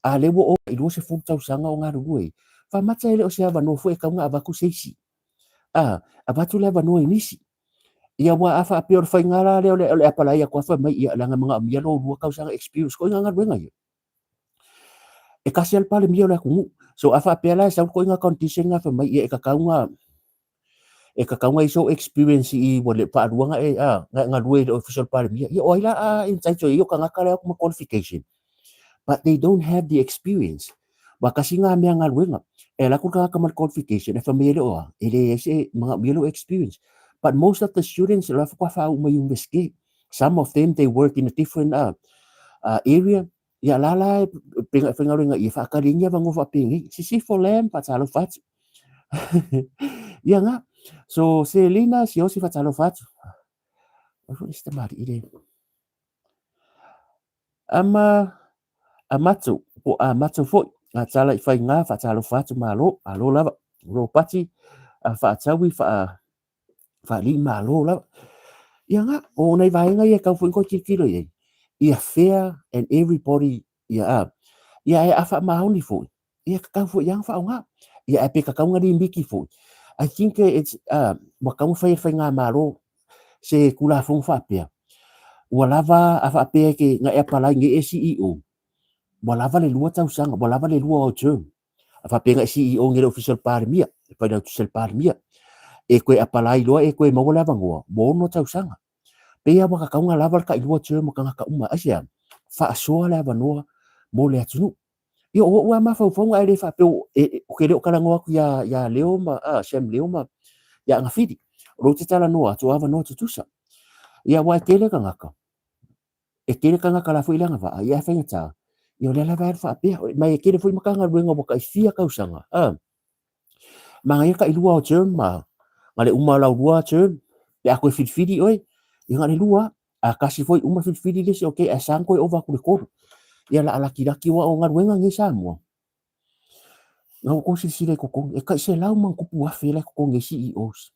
a lea ua ova i 20 tausaga o galulue ai, faamata e le o se avanoa foi e tatau ona avatu se isi, a avatu le avanoa i nisi. Ia aua a faapea o le faiga la lea o le apalai atu lava fai mai, ia leaga e manaomia lou lua tausaga experience, ituaiga galuega ia. E tasi lava le Palemia o le atunuu. So a faapea la e sau le ituaiga condition lena fai mai, ia e tatau ona e tatau ona i ai sou experience i ua le faalua ona e a na e galue i le ofisa o le Palemia. Ia o ai la a entitle i ai o tagata la e o atu ma qualification but they don't have the experience. Aua tasi lena mea galuega, e alu atu le tagata ma le qualification ae fai mai e le o a, e leai se manaomia lou experience. But most of the students o la faatoa faauu mai Universite. Some of them they work in a different area. Ia la la e pei e faigaluega i e faatali ai ni avanoa faapenei. Sisifo Lam, faatalofa atu. Ia na. So Selina Siosi faatalofa atu. Ai foi le isi tamalii le. Ama Amato, po Amato foi, ngā tala i whai ngā, faatalofa atu malo, malo lava. Ropati, faataui, wha, Whaalii malo lava. Ia nga, o nei vaega ia e tau foi koe tilotilo i ai, ia fair and everybody, ia a, ia e a faamaoni foi, ia tatau foi ia whaonga. Ia e pe tatau nga limiti foi. I think it's, ua tatau ona fai e le faigamalo se Tulafono faapea, ua lava a faapea e ke na e apalai nei e CEO, ua lava le lua tausaga, ua lava le lua o term. A faapea e CEO nei le Ofisa o le Palemia, le Failautusi a le Palemia, e toe apalai loa e toe maua le avanoa, ua ono tausaga. Pei lava ua tatau ona lava le tailua term o tagata uma. Aisea? Faasoa le avanoa mo le atunuu. Ia, o o'u lava mafaufauga ae le faapea ou te le o talanoa atu ia Leo ma, Sam Leo ma ia Agafili. O lea ou te talanoa atu o avanoa tutusa. Ia, aua e tele tagata. E tele tagata la foi i le agavaa, ia e faigata, ia o lea lava e alu faapea. Ma e tele foi Matagaluega ua tai fia tausaga, a. Manaia tai lua o term ma na le uma o lau lua term, pe a toe filifili oe, ia na le lua. A tasi foi uma filifili le isi, okay, ae sa ona toe ova atu i le tolu. Ia la a lakilaki aua o galuega nei Samoa. Na ua outou silasila i totonu, e tai 100,000+ la e totogi ai CEOs.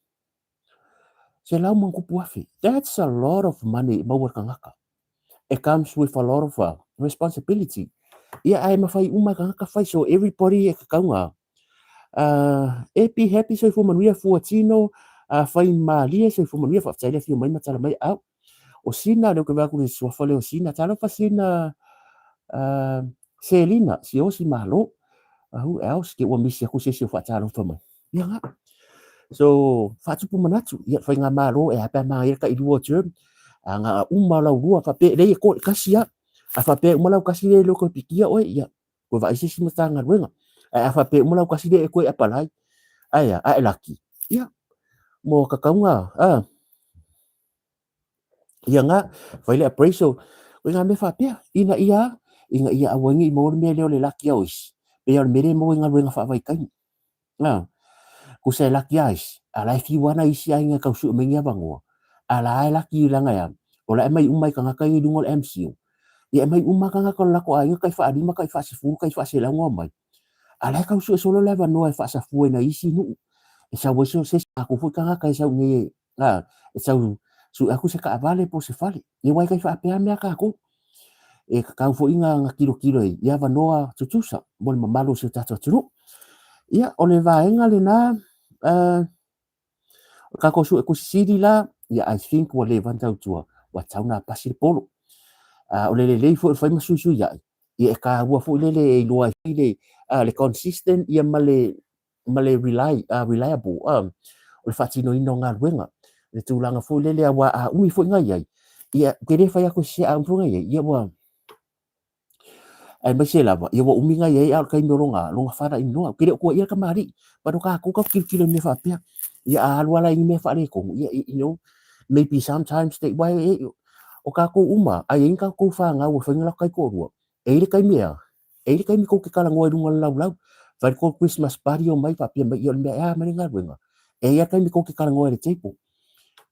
100,000+. That's a lot of money e maua e le tagata. It comes with a lot of responsibility. Ia ae mafai uma e tagata fai. So everybody e tatau na e be happy soifua manuia fua tino, fai malie soifua manuia faafetai le afio mai ma tala mai au. O Sina, lea ou te vaai atu i le suafa lea o Sina. Talofa Sina, Selina, Siosi Malo. Who else? Ke ua misi aku se isi o faatalofa mai. Ia nga. So, faatupu manatu, ia faigamalo e a pe a manaia le tailua o term, a nga uma lau lua faapea, leai e ko kasi a, a faapea e uma lau kasi lea e le o toe pikia oe, ia, toe vaai se isi Matagaluega. Ae a faapea e uma lau kasi lea e toe apalai, ae a, a e laki, ia, mo tatauga, a, ia nga, fai le appraisal, o ngā mea faapea, ina ia, ina ia aua ai ne i maua le mea lea o le laki a o isi, pei lava o le mea lea e maua i galuega faavaitaimi. A, kusa e laki a isi, a la e fiu ana isi aiga e tau sue mai ni avanoa, a la e laki leaga e a, o la e aumai uma ai tagata ia i luga o le MCO. Ia e aumai uma tagata o le latou aiga tai faalima, tai faasefulu, tai faaselau ona omai, a la e tau sue solo le avanoa e faasafua i nai isi nuu, e sau ai se isi latou foi tagata e sau i inei e, a, e tau sue atu se taavale po o se fale. Ia aua e tai faapea mea a tatou. E tatau foi ona tilotilo i avanoa tutusa mo le mamalu o si o tatou atunuu. Ia, o le vaega lena, o le tatou suetusi sili la, ia I think ua leva ona tautua, ua tatau ona pasi le polo. O le lelei foi o le fai ma suisuiai, ia e taua foi lele e iloa ai le, le consistent ia ma le, ma le rely, reliable, o le faatinoina o galuega, le tulaga foi lele aua a umi foi na i ai, ia, ou te le fai atu e sese, a umi foi na i ai, ia ua, aemaise lava, ia ua umi na i ai a o le taimi o lona, lona falainoa, ou te le o tuuaia le tamalii, but o tatou tatou te tilotilo i mea faapea, ia a alu lava la i ni mea faaletonu, ia, you know, maybe sometimes they, aua e, o tatou uma, a i ai ni tatou fanau ua fai ni latou taitoalua, e i ai le taimi e a? E i ai le taimi tou te talanoa i luga o le laulau. Fai le Christmas party omai faapea mai, ia o le mea e a mai le galuega. E i ai taimi tou te talanoa i le table.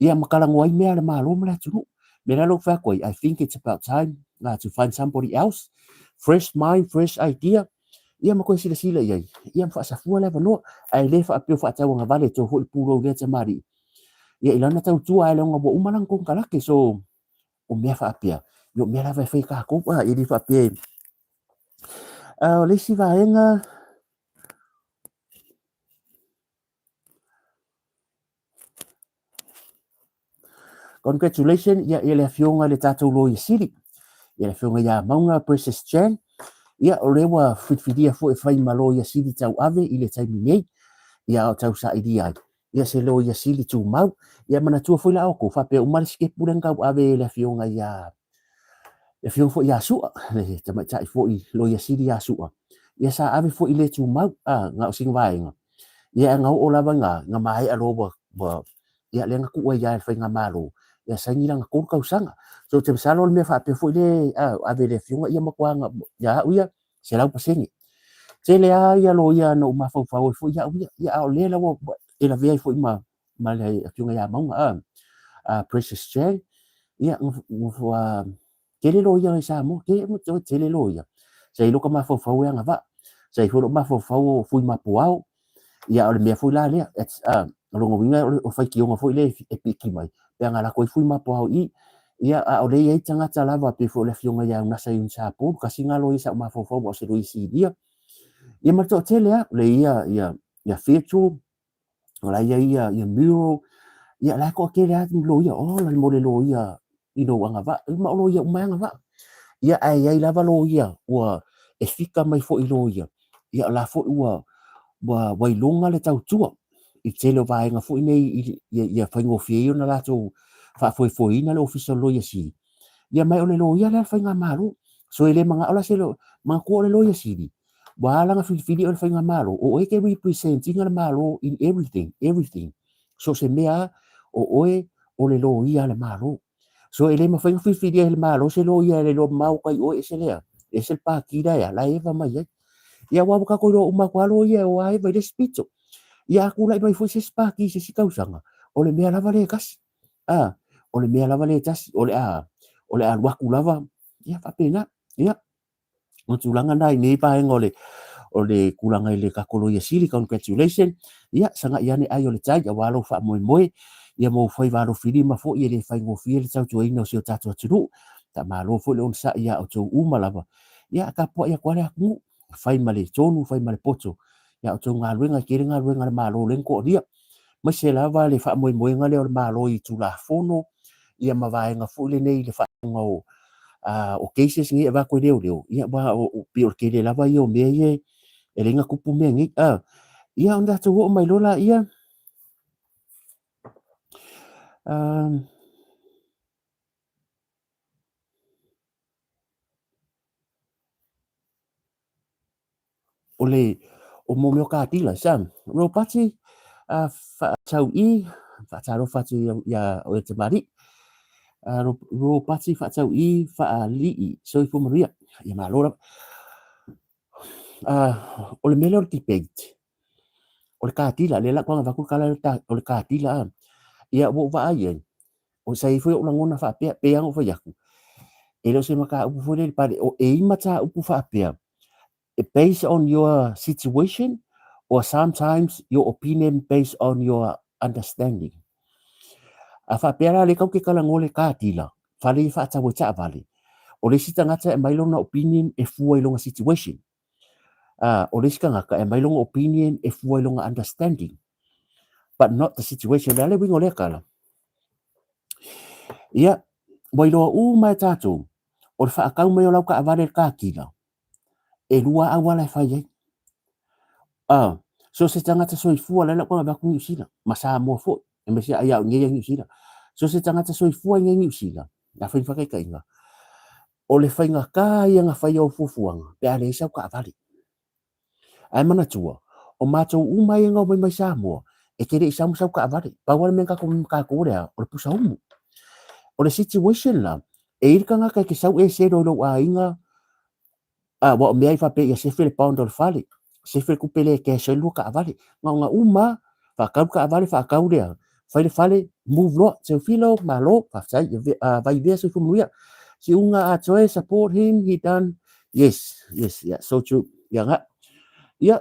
Ia ma talanoa ai mea a le Malo ma le atunuu. Mea la lea ou te fai atu ai, I think it's about time to find somebody else, fresh mind, fresh idea, ia ma toe silasila i ai, ia ma faasafua le avanoa. Ae le faapea o faatauagavale e toe foi le pulou i lea tamalii. Ia i lana tautua ae leaga ua uma lana konekarate. So, o mea faapea, ia o mea lava e fai e tatou, e le faapea o le isi vaega, Congratulations ia, ia le afioga i le tatou Loia Sili, ia le afioga ia Mauga Precious Chan. Ia, o lea ua filifilia foi e fai ma Loia Sili tauave i le taimi nei, ia o tausailia ai. Ia se Loia Sili tumau. Ia manatua foi la outou, faapea uma le sikepu lea na tauave e le afioga ia le afioga foi ia Sua, le tamaitai foi Loia Sili ia Sua, ia sa ave foi i le tumau, a, na o sina vaega. Ia na oo lava ina, na maea loa ua, ua, ia lea na tuu ai lava e le faigamalo, ia saini lana 3 tausaga. So ou te masalo o le mea faapea foi lea, a, ave i le afioga ia matua ia au ia, 100%. Tele lava ia loia na ou mafaufau ai foi au ia, ia a o lea la ua e lavea ai foi ma, ma le afioga ia Mauga, a, a Precious Chang, ia, ua tele loia i Samoa, tele, tele loia. Sa i ai lota mafaufau e agavaa, sa i ai foi lou mafaufau o Fuimapuao, ia o le mea foi la lea, it's, o lona uiga o le faitioga foi lea e piki mai, pe ana alu atu ai Fuimapuao i i, ia a o lea e i ai tagata lava pei foi o le afioga ia Unasa Iuni Sapulu, tasi lena loia sa ou mafaufau aua o se loia sinia, ia ma le toatele lava, o lea e i ai ia, ia Fetu, o la e i ai ia, ia Muro, ia la e toatele lava loia, ola mo le loia i lou agavaa, ma o loia uma e agavaa. Ia ae i ai lava loia ua e fika mai foi loia, ia o la foi ua ua ua iloga le tautua i le tele o vaega foi nei i ia, ia faigofie ai ona latou faafoefoeina le Ofisa o le Loia Sili. Ia ma o le loia lea a le faigamalo. So e le manao la se manatua o le Loia Sili, ua ala ona filifili oe e le faigamalo, o oe e te represent ina le Malo in everything, everything. So o se mea lava, o oe o le loia a le Malo. So e le mafai ona filifilia e le Malo se loia e le iloa mamao atu ai i oe ese le a, ese le pati la e a, la e eva mai ai. Ia aua ua tatou iloa uma atu lava loia e o lava eva i le isi pito. Ia a tulai mai foi se isi pati i se isi tausaga, o le mea lava lea e tasi. A, o le mea lava lea e tasi, o le a, o le a alu atu lava, ia faapena. Ia, o tulaga na i nei vaega o le o le tulaga i le tatou Loia Sili, congratulation. Ia, sagai ane ai o le tai aua lou faamoemoe, ia ma ou faiva alofilima foi e le faigofie le tautuaina o si o tatou atunuu. Faamalo foi le onosai ia outou uma lava. Ia, tapuai atu lava le atunuu, fai ma le tonu, fai ma le poto ia outou galuega, e tele galuega a le Malo lea na toalia. Aemaise lava le faamoemoega lea o le Malo i Tulafono, ia ma vaega foi lenei i le faaiuga o, o cases nei e avatu e leoleo, ia aua o, pei o le tele lava ia o mea ia e leai na tupu mea nei. Ia ona tatou oo mai loa laia, o le o mo mea o katila sa Ropati faatau'i faatalofa atu ia oe tamalii Ropati faatau'i faalii soifua manuia ia malo lava. O le mea lea o le debate o le katila lea la ua avatu le tala o le katila ia ua ou vaai i ai o sa i ai foi ou lagona faapea pei lava ona ou fai atu e le o se mataupu foi lele pale o e i ai mataupu faapea based on your situation or sometimes your opinion based on your understanding. A faapea la lea tatou te talanoa i le car dealer, fale ia faatau ai taavale, o le isi tagata e aumai lona opinion e fua i lona situation. O le isi tagata e aumai lona opinion e fua i lona understanding but not the situation. O le a le uiga o lea tala? Ia, ua iloa uma e tatou, o le faatau mai o lau taavale i le car dealer, e lua auala e fai ai. So se tagata soifua la lau avatu Niu Sila ma Samoa foi, aemaise ai au nei Niu Sila. So se tagata soifua nei Niu Sila, na fai whakaitaiga. O le faigata ia na fai au fuafuaga pe a leai sau taavale. Ae manatua, o matou uma ia na omai mai Samoa, e te le i sau ma sau taavale. Pau lava le mea na tatou omai ma tatou o le a? O le pusa umu. O le situation la, e i ai le tagata e te sau e selo i lou aiga, aua o mea ai faapea ia sefe le pound o le fale, Sefe le tupe lea e cash ai le lua taavale. Na ona uma lava, faatau le taavale, faatau le a, fai le fale, move loa. Teofilo, malo, faafetai, Vaivea, soifua manuia. Siuga Atoe, support him, he done, yes, yes, yeah, so true. Ia nga. Ia,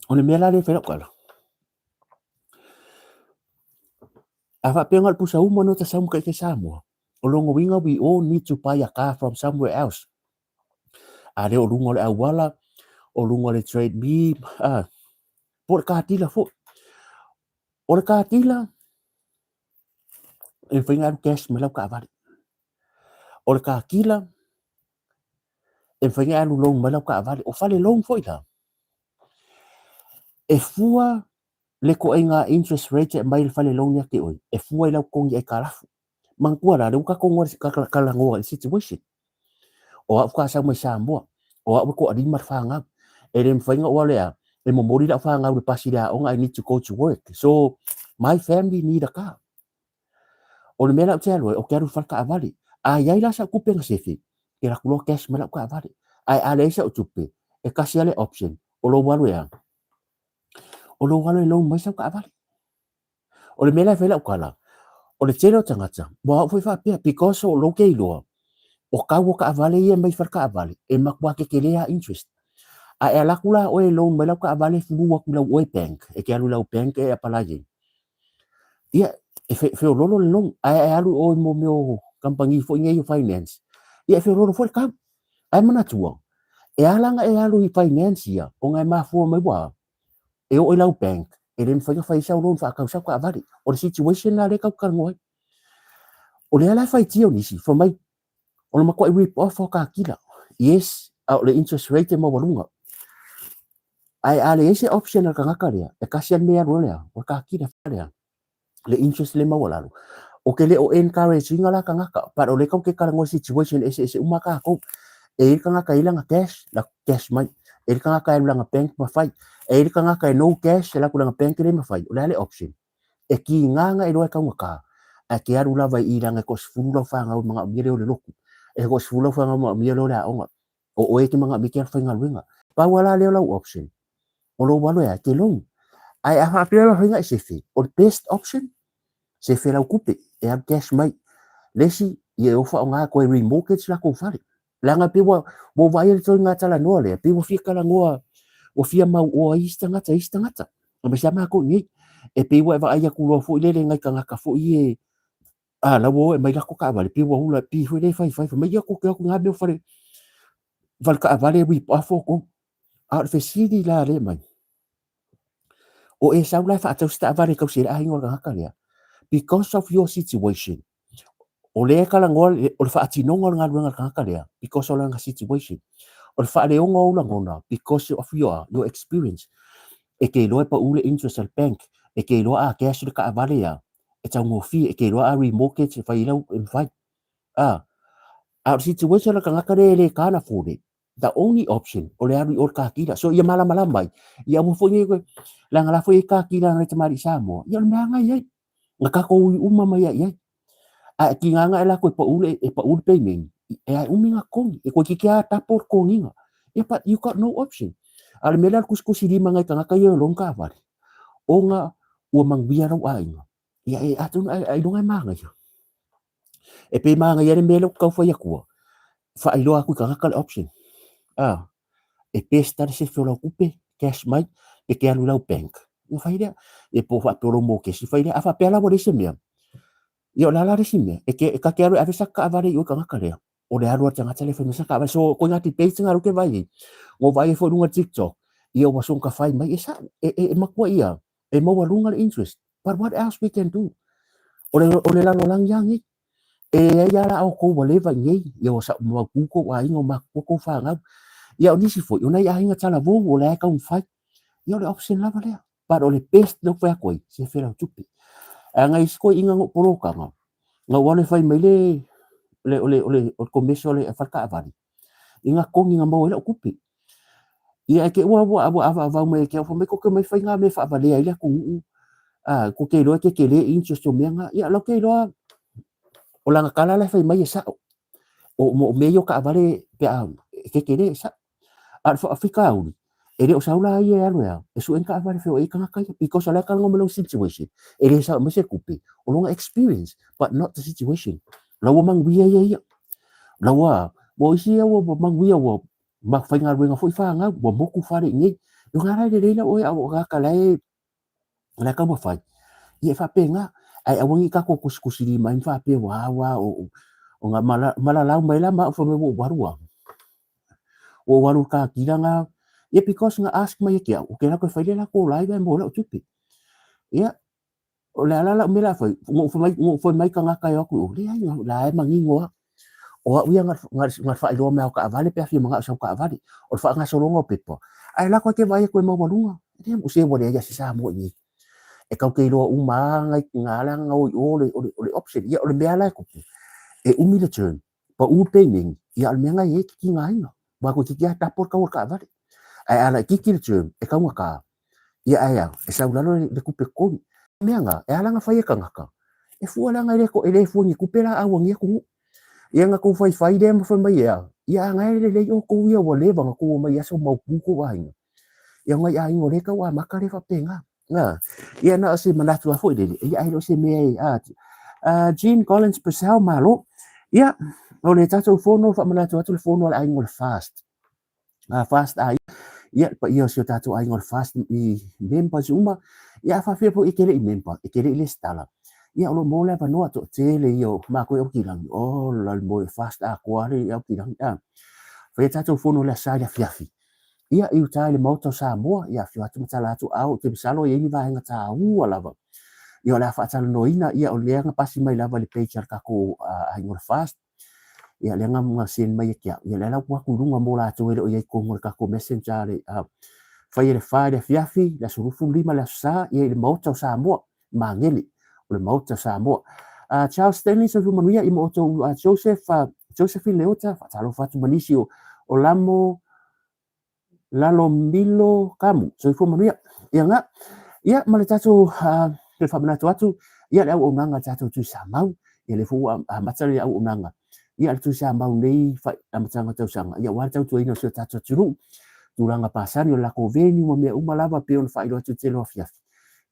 o le mea la lea e fai lau tala, a faapea na o le pusa uma no ta sau ma taitai Samoa, o lona uiga we all need to buy a car from somewhere else. A lea o luga o le auala, o luga o le trade me, ah, po o le katila foi. O le katila, e mafai ona alu cash mai lau taavale. O le katila, e mafai ona alu loan mai lau taavale. O fale loan foi la, e fua le ituaiga interest rate e aumai e le fale loan ia te oe, e fua i lau totogi aitalafu. Manatua la, lea ua tatou talanoa i le situation. O au faatoa sau mai Samoa, o au e toalima le fanau. E le mafai ona ou alu e momoli lau fanau i le pasi i le aoga, I need to go to work. So, my family need a car. O le mea la ou te alu ai, ou te alu i le fale taavale. A i ai la sau tupe na sefe, e alu atu loa cash mai lau taavale. Ae a leai sau tupe, e tasi lava le option, o lou alu e a? O lou alu e loan mai sau taavale. O le mea la e fai lau tala, o le tele o tagata, ua au foi faapea, because o lou ke iloa, o kau o taavale ia mai fale taavale, e matua tetele lava interest. A e alu atu la oe e loan mai lau taavale e fulu atu i lau oe bank, e te alu i lau bank e apply ai, ia, e feololo le loan. Ae a e alu i o i mo mea o kamupani foi nei o finance, ia e feololo foi le kau. Ae manatua, e ala ona e alu i finance ia, ona e mafua mai ua e oo i lau bank, e le mafai ona fai ai sau loan faatau sau taavale. O le situation lena lea tatou te talanoa ai. O lea la e faitia o nisi, fai mai, o le matuai rip off o katila. Yes, a o le interest rate e maualuga. Ae a leai se option a le tagata lea, e tasi lava le mea e alu ai o le a? O le katila lea. Le interest le maualalo. Ou te le o encourage ina la tagata, but o lea tatou te talanoa i situation eseese uma tatou. E i ai le tagata e i ai lana cash, la cash mai. E i ai le tagata e alu i lana bank ma fai. E i ai le tagata e no cash, e alu atu i lana bank e le mafai. O le a le option? E tiga ona e iloa e taugata, ae te alu lava i i leaga e toasefulu lau fanau e manaomia le o le lotu, e toasefulu lau fanau e manaomia le o le aoga. O oe e te manaomia e te alu faigaluega. Pau lava la lea o lau option, o lou alu e a, e te loan. Ae a faapea la faiga e sefe, o le best option, sefe lau tupe, e alu cash mai. Le isi, ia e o faaaoga toe remortgage latou fale. Leaga pei ua ua vaaia le ituaiga talanoa lea, pei ua fia talanoa, ua fia mauoa ai isi tagata i isi tagata. Aemaise lava matou i inei. E pei ua e vaai atu loa foi lele i nai tagata foi ia a la ua o e aumai latou taavale, pei ua hula, pei foi lea e faifai, fai mai, ia tou te o atu i na mea o fale, fale taavale e rip off outou. A o le fesili la lea e aumai, o e sau la e faatau se taavale e tausi ai le aiga o le tagata lea, because of your situation, o lea e talanoa o le faatinoga o le galuega a le tagata lea, because o lana situation. O le faaleoga o ou lagona, because of your experience. E te iloa e pau le interest a le bank, e te iloa a cash le taavale ia, e taugofie, e te iloa a remortgage e fai ai lau, e mafai. A, a o le situation o le tagata lea e le can't afford it, the only option o le alu i o le car dealer. So ia malamalama ai, ia aua foi nei koe, leaga la foi e i ai car dealer a nai tamalii Samoa, ia o le mea lava lena e i ai. Na tatou ui uma mai ai i ai. Ae tiga ana e latou e pau le, e pau le payment, e ae umi na totogi, e toeitiiti lava double le totogiga. Ia but you got no option. A o le mea lea o le tusitusi lima i nai tagata ia e loan taavale, ona ua manuia lou aiga, ia e atonu ailoga e manaia. E pei e manaia le mea lea ou te tau fai atua, faailoa atu i tagata le option. A, e best lava le sefe o lau tupe, cash mai, pe te alu i lau bank. Ona fai lea, e po o faapea o lou mokesi, fai lea. A faapea la ua leai se mea, ia o le a la le isi mea? E te, e ta te alu e ave saka taavale i o i tagata lea. O le alu a le tagata lea e fai mai sana taavale. So, koe ngā debate ngā lea ou te vaai ai. Ua ou vaai ai foi i luga o le TikTok, ia ua soona fai mai, e sa'o, e, e, e matua ia, e maualuga le interest. But what else we can do? O le, o le lalolagi lava lenei. E leai lava la outou ua leva i inei, ia ua sa'o mautu tou aiga, ua matutua tou fanau. Ia o nisi foi, o nai aiga talavou o la e taumafai. Ia o le option lava lea. But o le best lea ou te fai atu ai, sefe lau tupe. Leaga i isi toeaiina na ou polokaga, na ou alu e fai mai le, le, o le, o le, o le komese o le fale taavale, i ngā totogi na maua ai lau tupe. Ia e te ua ua ua avaavau mai e te au, fai mai tou te omai fai ngā mea e faavalea ai le atunuu, a, tou te iloa e tetele interest o mea na. Ia lau te iloa, o lana tala la e fai mai e sao. O mea ia o taavale pe a e tetele e sao. A o le faafitauli, e le o sau la ia e alu e a, e sue ni taavale e feoai ai tagata ia, because o la e talanoa mai lona situation, e le sao mai se tupe, o lona experience but not the situation. O la ua manuia ia ia. O la ua, ua isi ia ua manuia ua ma faigaluega foi fanau, ua motu fale i inei. O lena la e lelei la oe a o tagata la e o la e taumafai, ia e faapena. Ae aua ne i tatou tusitusilima ai ma faapea ua a ua a o na malalau mai la ma au fai mai ua ou alu a. Ua ou alu i le car dealer na, ia because na ask mai e te au, ou te alu atu e fai le latou live ae maua ai lau tupe. Ia, o le a la lau mea o le a fai, na ou fai mai tagata e o atu i o, leai, o la e manino lava. O au ia na le faailoa mai o taavale pe a fia manao i sau taavale. O le faagasologa o pepa, ae lako e te vaai atu e maualuga. E le se ua leai lava se Samoa i inei. E tatou te iloa uma lava na ala ona o i o o le option. Ia o le mea la e tupu, e umi le term, pau le peneni, ia o le mea lena e i ai e tigaina. Aua toeitiiti lava double le tau o le taavale. Ae a laitiiti le term, e taugata, Ia ae a, e sau lalo le tupe totogi. Mea na, e ala ona fai e tagata, e fua leaga e le, e le fua ni tupe la au a ni atunuu. Ia na tou faifai lea ma fai mai e a, ia a na e lelei outou ia ua leva ona tou omai i aso mautu tou aiga. Ia o nai aiga o lea e tau amata lea faapena. Na, ia na o se manatu lava foi lele, ia ae le o se mea e, a, a Jean Collins Purcell, malo. Ia, o le tatou fono, faamanatu atu le fono a le aiga o le FAST. Fast ai ia le paia o si o tatou aiga o le fast i members uma ia a faafia foi e te le i member e te le i lesitala ia o lo o maua le avanoa toatele ia o matou i Aukilagi ola le moe fast atoa le i Aukilagi a faia tatou fono le asa i le afiafi ia i uta i le maota o Samoa ia afio atu ma tala atu ao te masalo e i ai ni vaega taua lava ia o le a faatalanoaina ia o lea na pasi mai lava i le page a le tatou aiga o le fast Ia lea na send mai ia te au, ia lea la ua atu i luga mo latou e le o i ai i totonu o le tatou messenger le fai e le fa i le afiafi, le aso 25 le aso Sa, ia i le Maota o Samoa, Magele, o le Maota o Samoa. Charles Stanley, soifua manuia i ma outou Joseph, Josephine Leota, faatalofa atu ma nisi o, o Lamo, Lalomilo Kamu. Soifua manuia. Ia nga. Ia ma le tatou toe faamanatu atu, ia le auaunaga a le tatou Tui Samau, ia lea foi ua amata le auaunaga, ia le Tui Samau nei amataga o tausaga, ia aua le tautuaina o si o tatou atunuu, tulaga pasani o le latou venue ma mea uma lava pei ona faailoa atu i le tele o afiafi.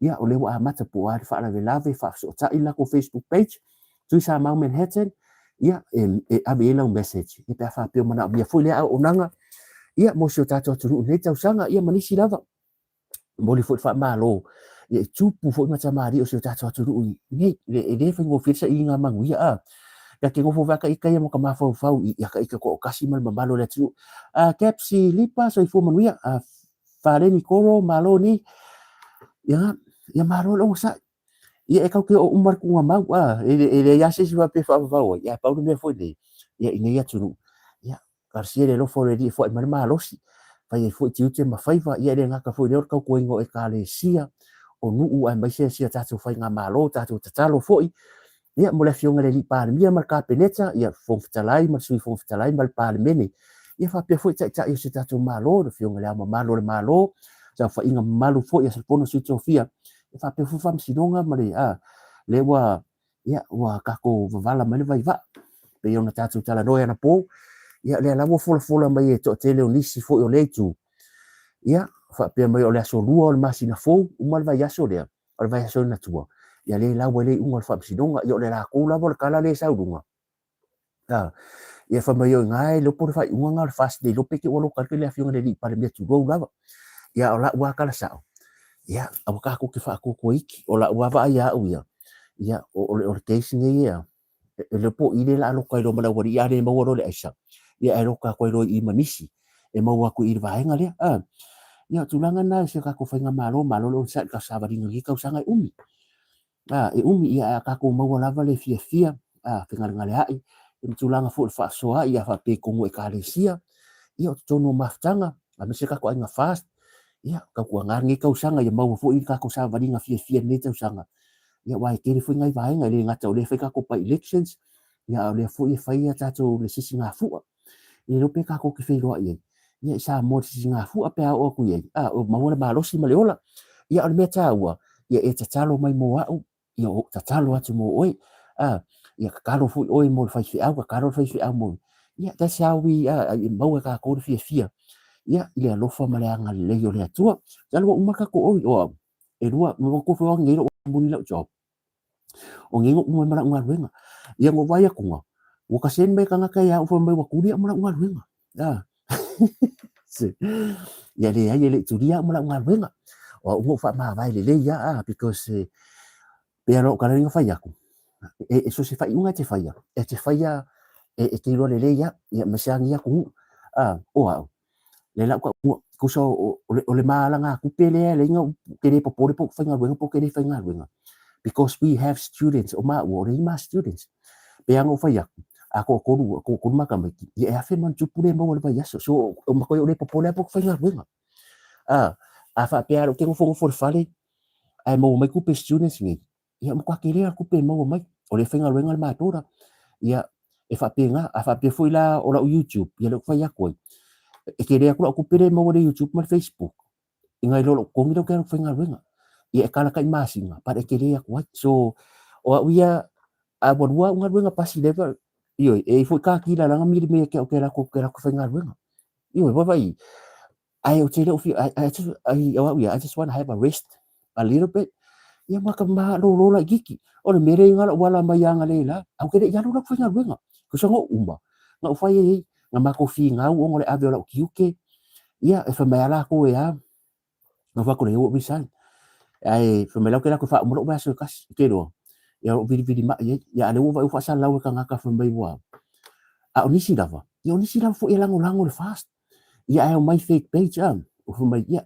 Ia o lea ua amata po o a le faalavelave, faafesootai le latou Facebook page, Tui Samau Manhattan, ia, e, e ave i ai lau message, ia pe a faapea o manaomia foi lea auaunaga, ia, mo si o tatou atunuu i lenei tausaga, ia ma nisi lava. Momoli foi le faamalo, ia i tupu foi ma tamalii o si o tatou atunuu i nei, e le faigofie le sailiga manuia, a. Ia te nofo foi ita ia ma ka mafaufau i ia ita toatasi ma le mamalu o le atunuu. A, Capsi Lipa, soifua manuia, a, Faleni Koro, malo ni, ia, ia malo le onosai. Ia e tatou te oo uma i le tuugamau, a, e leai lava se isi faapea e faavavau ai, ae pau le mea foi lenei, ia i nei atunuu, ia, talosia le alofa o le Alii e foai mai le malosi, fai ai foi tiute ma faiva, ia e le gata foi i lea o le tautuaina o Ekalesia, o nuu aemaise si a tatou faigamalo, tatou tatalo foi, ia mo le Afioga i le Alii Palemia ma le Kapeneta, ia Fofoga Fetalai ma le Sui Fofoga Fetalai ma le Palemene, ia faapea foi Taitai o si o tatou Malo, le Afioga i Le Ao Mamalu o le Malo, saofaiga mamalu foi a Fono a Sui Tofia, e faapea foi faamasinoga ma le, a, lea ua, ia, ua tatou vavala mai le vaivaa, pei ona tatou talanoa i anapo, ia, lea lava ua folafola mai e toatele o nisi foi o lea itu, ia, faapea mai o le aso 2 o le masina fou, uma le vaiaso lea, o le vaiaso i natua, ia lea e lau ai le iuga o le faamasinoga, ia o le latou lava o le tala lea e sau i luga, a, ia fai mai o i ina e le iloa po o le faaiuga lena o le FAST le iloa pe te i ua loka atu le Afioga i le Alii Palemia tulou lava. Ia o lau lava tala sao, ia aua tatou te faatuatua iki, o lau lava vaai ia au ia, ia o le case nei ia, e le iloa po o i lea o le a loka ai loa ma le aualii a le maua loa le aisa, ia ae loka atu ai loa i i ma nisi e maua atu i le vaega lea. A, ia o tulaga na i si o tatou faigamalo, malo le onosai i le savaliga i lenei tausaga e umi. A, e umi ia ae a tatou maua lava le fiafia, a, fegalegaleai, ia ma tulaga foi o le faasoa ia faapea i totonu o ekalesia, ia o totonu o mafutaga, aemaise tatou aiga fast, ia tautuana lenei tausaga ia maua foi le tatou savaliga fiafia i lenei tausaga. Ia aua e tele foi nai vaega, e le gata o lea e fai tatou by elections, ia a o lea foi e fai a tatou le sisigafua. E le iloa pe tatou te feiloai ai, ia i Samoa i le sisigafua pe a oo atu i ai, a, o maua le malosi ma le ola. Ia o le mea taua, ia e tatalo mai mo au, ia ou tatalo atu mo oe. A, ia tatalo foi oe mo le faifeau, tatalo le faifeau mo... Ia, that's how we, e maua e kākou le fiafia, ia, i le alofa ma le agalelei o le Atua. Masalo ua uma le tatou oi, o au, e lua, ua tofu au nei lou moni lau job. O nei uma ma lau galuega. Ia, na ou vaai atu, ua ka send mai tagata ia au fai mai ua tuli au ma lau galuega. Ah. Ia leai e le i tulia au ma lau galuega. O au na ou faamavae lelei lava, ah, because e pei lava o lou tala lea na fai atu, e so o se faaiuga e te faia, e te faia e te iloa lelei lava, ia aemaise lava lenei atunuu. Ah, o au, lea la ou tau tusa o le malagatupe lea e ala ai ona ou te le popole po o ou faigaluega po o ou te le faigaluega, because we have students, o maua o le ima students. Pei lava ona ou fai atu, a toatolu, toatolu ma tamaiti, ia e afe ma ona tupu lea e maua i le vaiaso. So, o matou e le popole lava po o ou faigaluega. A, a faapea lava ou te nofonofo i le fale, ae maua mai tupe students nei, ia matua tele lava tupe e maua mai. O lea e faigaluega le matou la. Ia, e faapena. A faapea foi la o lau YouTube, ia lea ou te fai atu ai, e tele atu lau tupe lea e maua i le YouTube ma le Facebook, i nai lo lou totogi lea ou te alu e faigaluega. Ia e kala tai masina, but e tele atu ai. So, o au ia, a ua lua au galuega pasi level, ioe, e i ai foi kaki lalaga mili mai ia te au ou te alu atu ou te faigaluega. Ioe, vaavaai, Ae ou te le o fia, I just, I, o au ia, I just want to have a rest a little bit. Ia ma ka malōlō laitiiti. O le mea lea i ngā lou ala mai agalē la, ae ou te le i alu la ku faigaluega. Tusa na ou uma, na ou fai ai ai, na matou finau ona o le ave o lau tiute. Ia, e fai mai lava latou e a, na ou fai atu lea, ua ou resign. Ae fai mai la ou te alu atu e faauma lou vaiaso e tasi, ou te iloa, ia o lou vilivili mai ai. Ia a o lea ua ou vaai ua faasalalau e tagata fai mai ua, a o nisi lava, ia o nisi lava foi e lagolago i le FAST. Ia ae omai fake page a, ua fai mai, ia,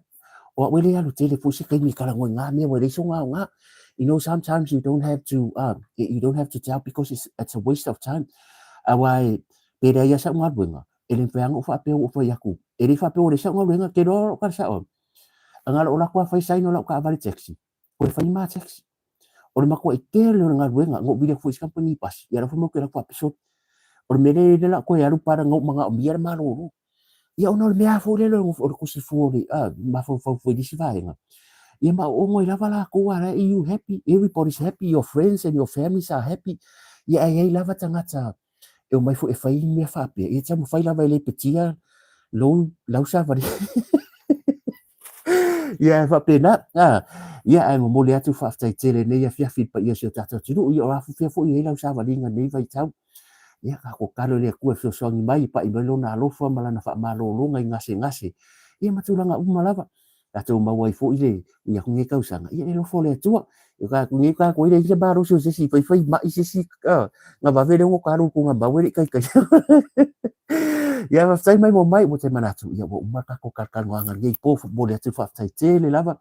o au e le alu tele foi se taimi e talanoa i ngā mea ua leai sona aoga. You know, sometimes you don't have to, you don't have to tell because it's a waste of time. Aua e, pe leai lava sau galuega, e le mafai lava ona ou faapea ua ou fai atu, e le faapea ua leai sau galuega, ke loa lou tala sao au. Ana lou alu atu lava fai sign o lau taavale taxi, koe fai ma taxi. O le matuai tele o le galuega, na ou vili atu foi i isi kamupani pasi, ia la foi matou te alu atu faapea, o le mea lea lea la toe alu pala na ou manaomia le malolo. Ia ona o le mea foi lele o le tusi fua o le mafaufau foi i nisi vaega. Ia ma o ai lava latou a la you happy, everybody's happy, your friends and your families are happy. Ia ae i ai lava tagata e omai foi e fai mea faapea, ia taumafai lava e lepetia lou lau savali. Ia e faapena, a, ia ae momoli atu faafetai tele nei afiafi i le paia o si o tatou atunuu, ia o afufea foi i ai lau savaliga i lenei vaitau. Ia tatou tatalo i le Atua e fesoasoani mai, e pai mai lona alofa ma lana faamalologa i gasegase, ia ma tulaga uma lava. Tatou maua ai foi le ui atu nei tausaga, ia le alofa o le Atua. E ka atu nei tatou e leai se malosi o se isi, faifai mai se isi, na vave le 60 tuugamau e le i taitai. Ia faafetai mai mo mai, ua te manatu, ia ua uma le tatou talatalanoaga i lenei po, momoli atu le faafetai tele lava.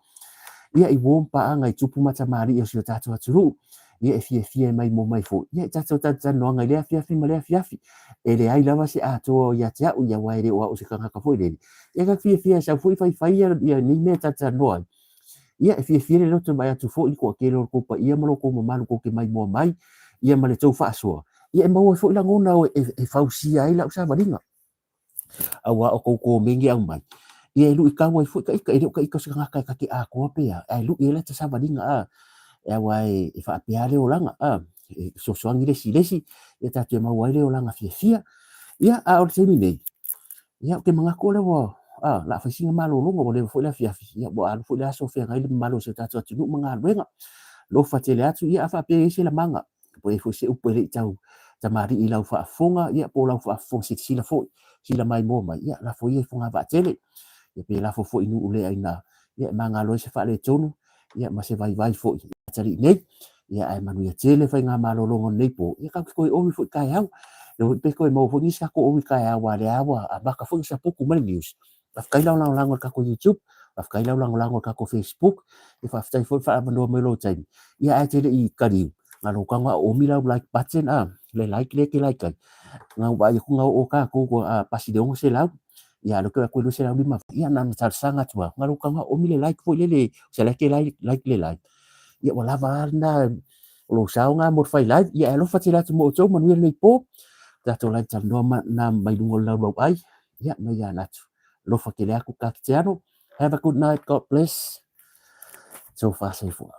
Ia i uo ma paaga i tupu ma tamalii o si o tatou atunuu, ia e fiafia e maimoa mai foi, ia i tatou talatalanoaga i lea afiafi ma lea afiafi. E leai lava se atoa ia te au, ia aua e le o au o se tagata foi lele. Ia ka fiafia e sau foi faifai ia nei mea e talatalanoa ai. Ia e fiafia le loto e vaai atu foi i le toatele o le tou paia ma lo outou mamalu tou te maimoa mai, ia ma le tou faasoa, ia e maua ai foi lagona e fausia ai lau savaliga. Aua o tou komeni e aumai, ia e luitau ai foi ta ita, e le o ta ita o se tagata e ta te atoa pe a, ae lui ai lata savaliga a, aua e faapea le olaga a, e fesoasoani le isi i le isi, ia tatou te maua ai le olaga fiafia. Ia, a o le taimi nei, ia ou te manatu o lea ua, a, o le a fai sina malologa, ua leva foi le afiafi, ia ua alu foi le aso o feagai le mamalu o si o tatou atunuu ma galuega. Alofa tele atu, ia a faapea e i ai se lamaga, po o i ai foi se upu e le i tau tamalii i lau faafofoga, ia po o lau faafofoga silasila foi, sila maimoa mai, ia lafo ia i fogavaa tele, ia pe lafo foi i nuu le aina, ia e magalo ai se faaletonu, ia ma se vaivai foi i atalii nei. Ia ae manuia tele faigamalologa o lenei po, ia tatou te toe ori foi taeao. E pe toe maua foi nisi tatou ori taeao aua o lea ua amata foi ona saputu mai le news. Faafetai lau lagolago i le tatou YouTube, faafetai lau lagolago i le tatou Facebook, ia faafetai foi le faaavanoa mai o lou taimi. Ia ae te le i kaliu, na lou tago a oomi lau like button a, le like lea e te like ai. Na ou vaai atu na oo tatou a pasi i le 600, ia a o lea ou te vaai atu e 250, ia na ona talosaga atu lava, na lou tago a oomi le like foi lele, o la e te like le like. Ia ua lava a lena o lou sao na mo le fai live. Ia e alofa tele atu mo outou, manuia lenei po. Tatou live talanoa ma, na mai luga o le laulau ai. Ia mai ia atu. Alofa tele atu ka ki te alo. Have a good night. God bless. So far, so far.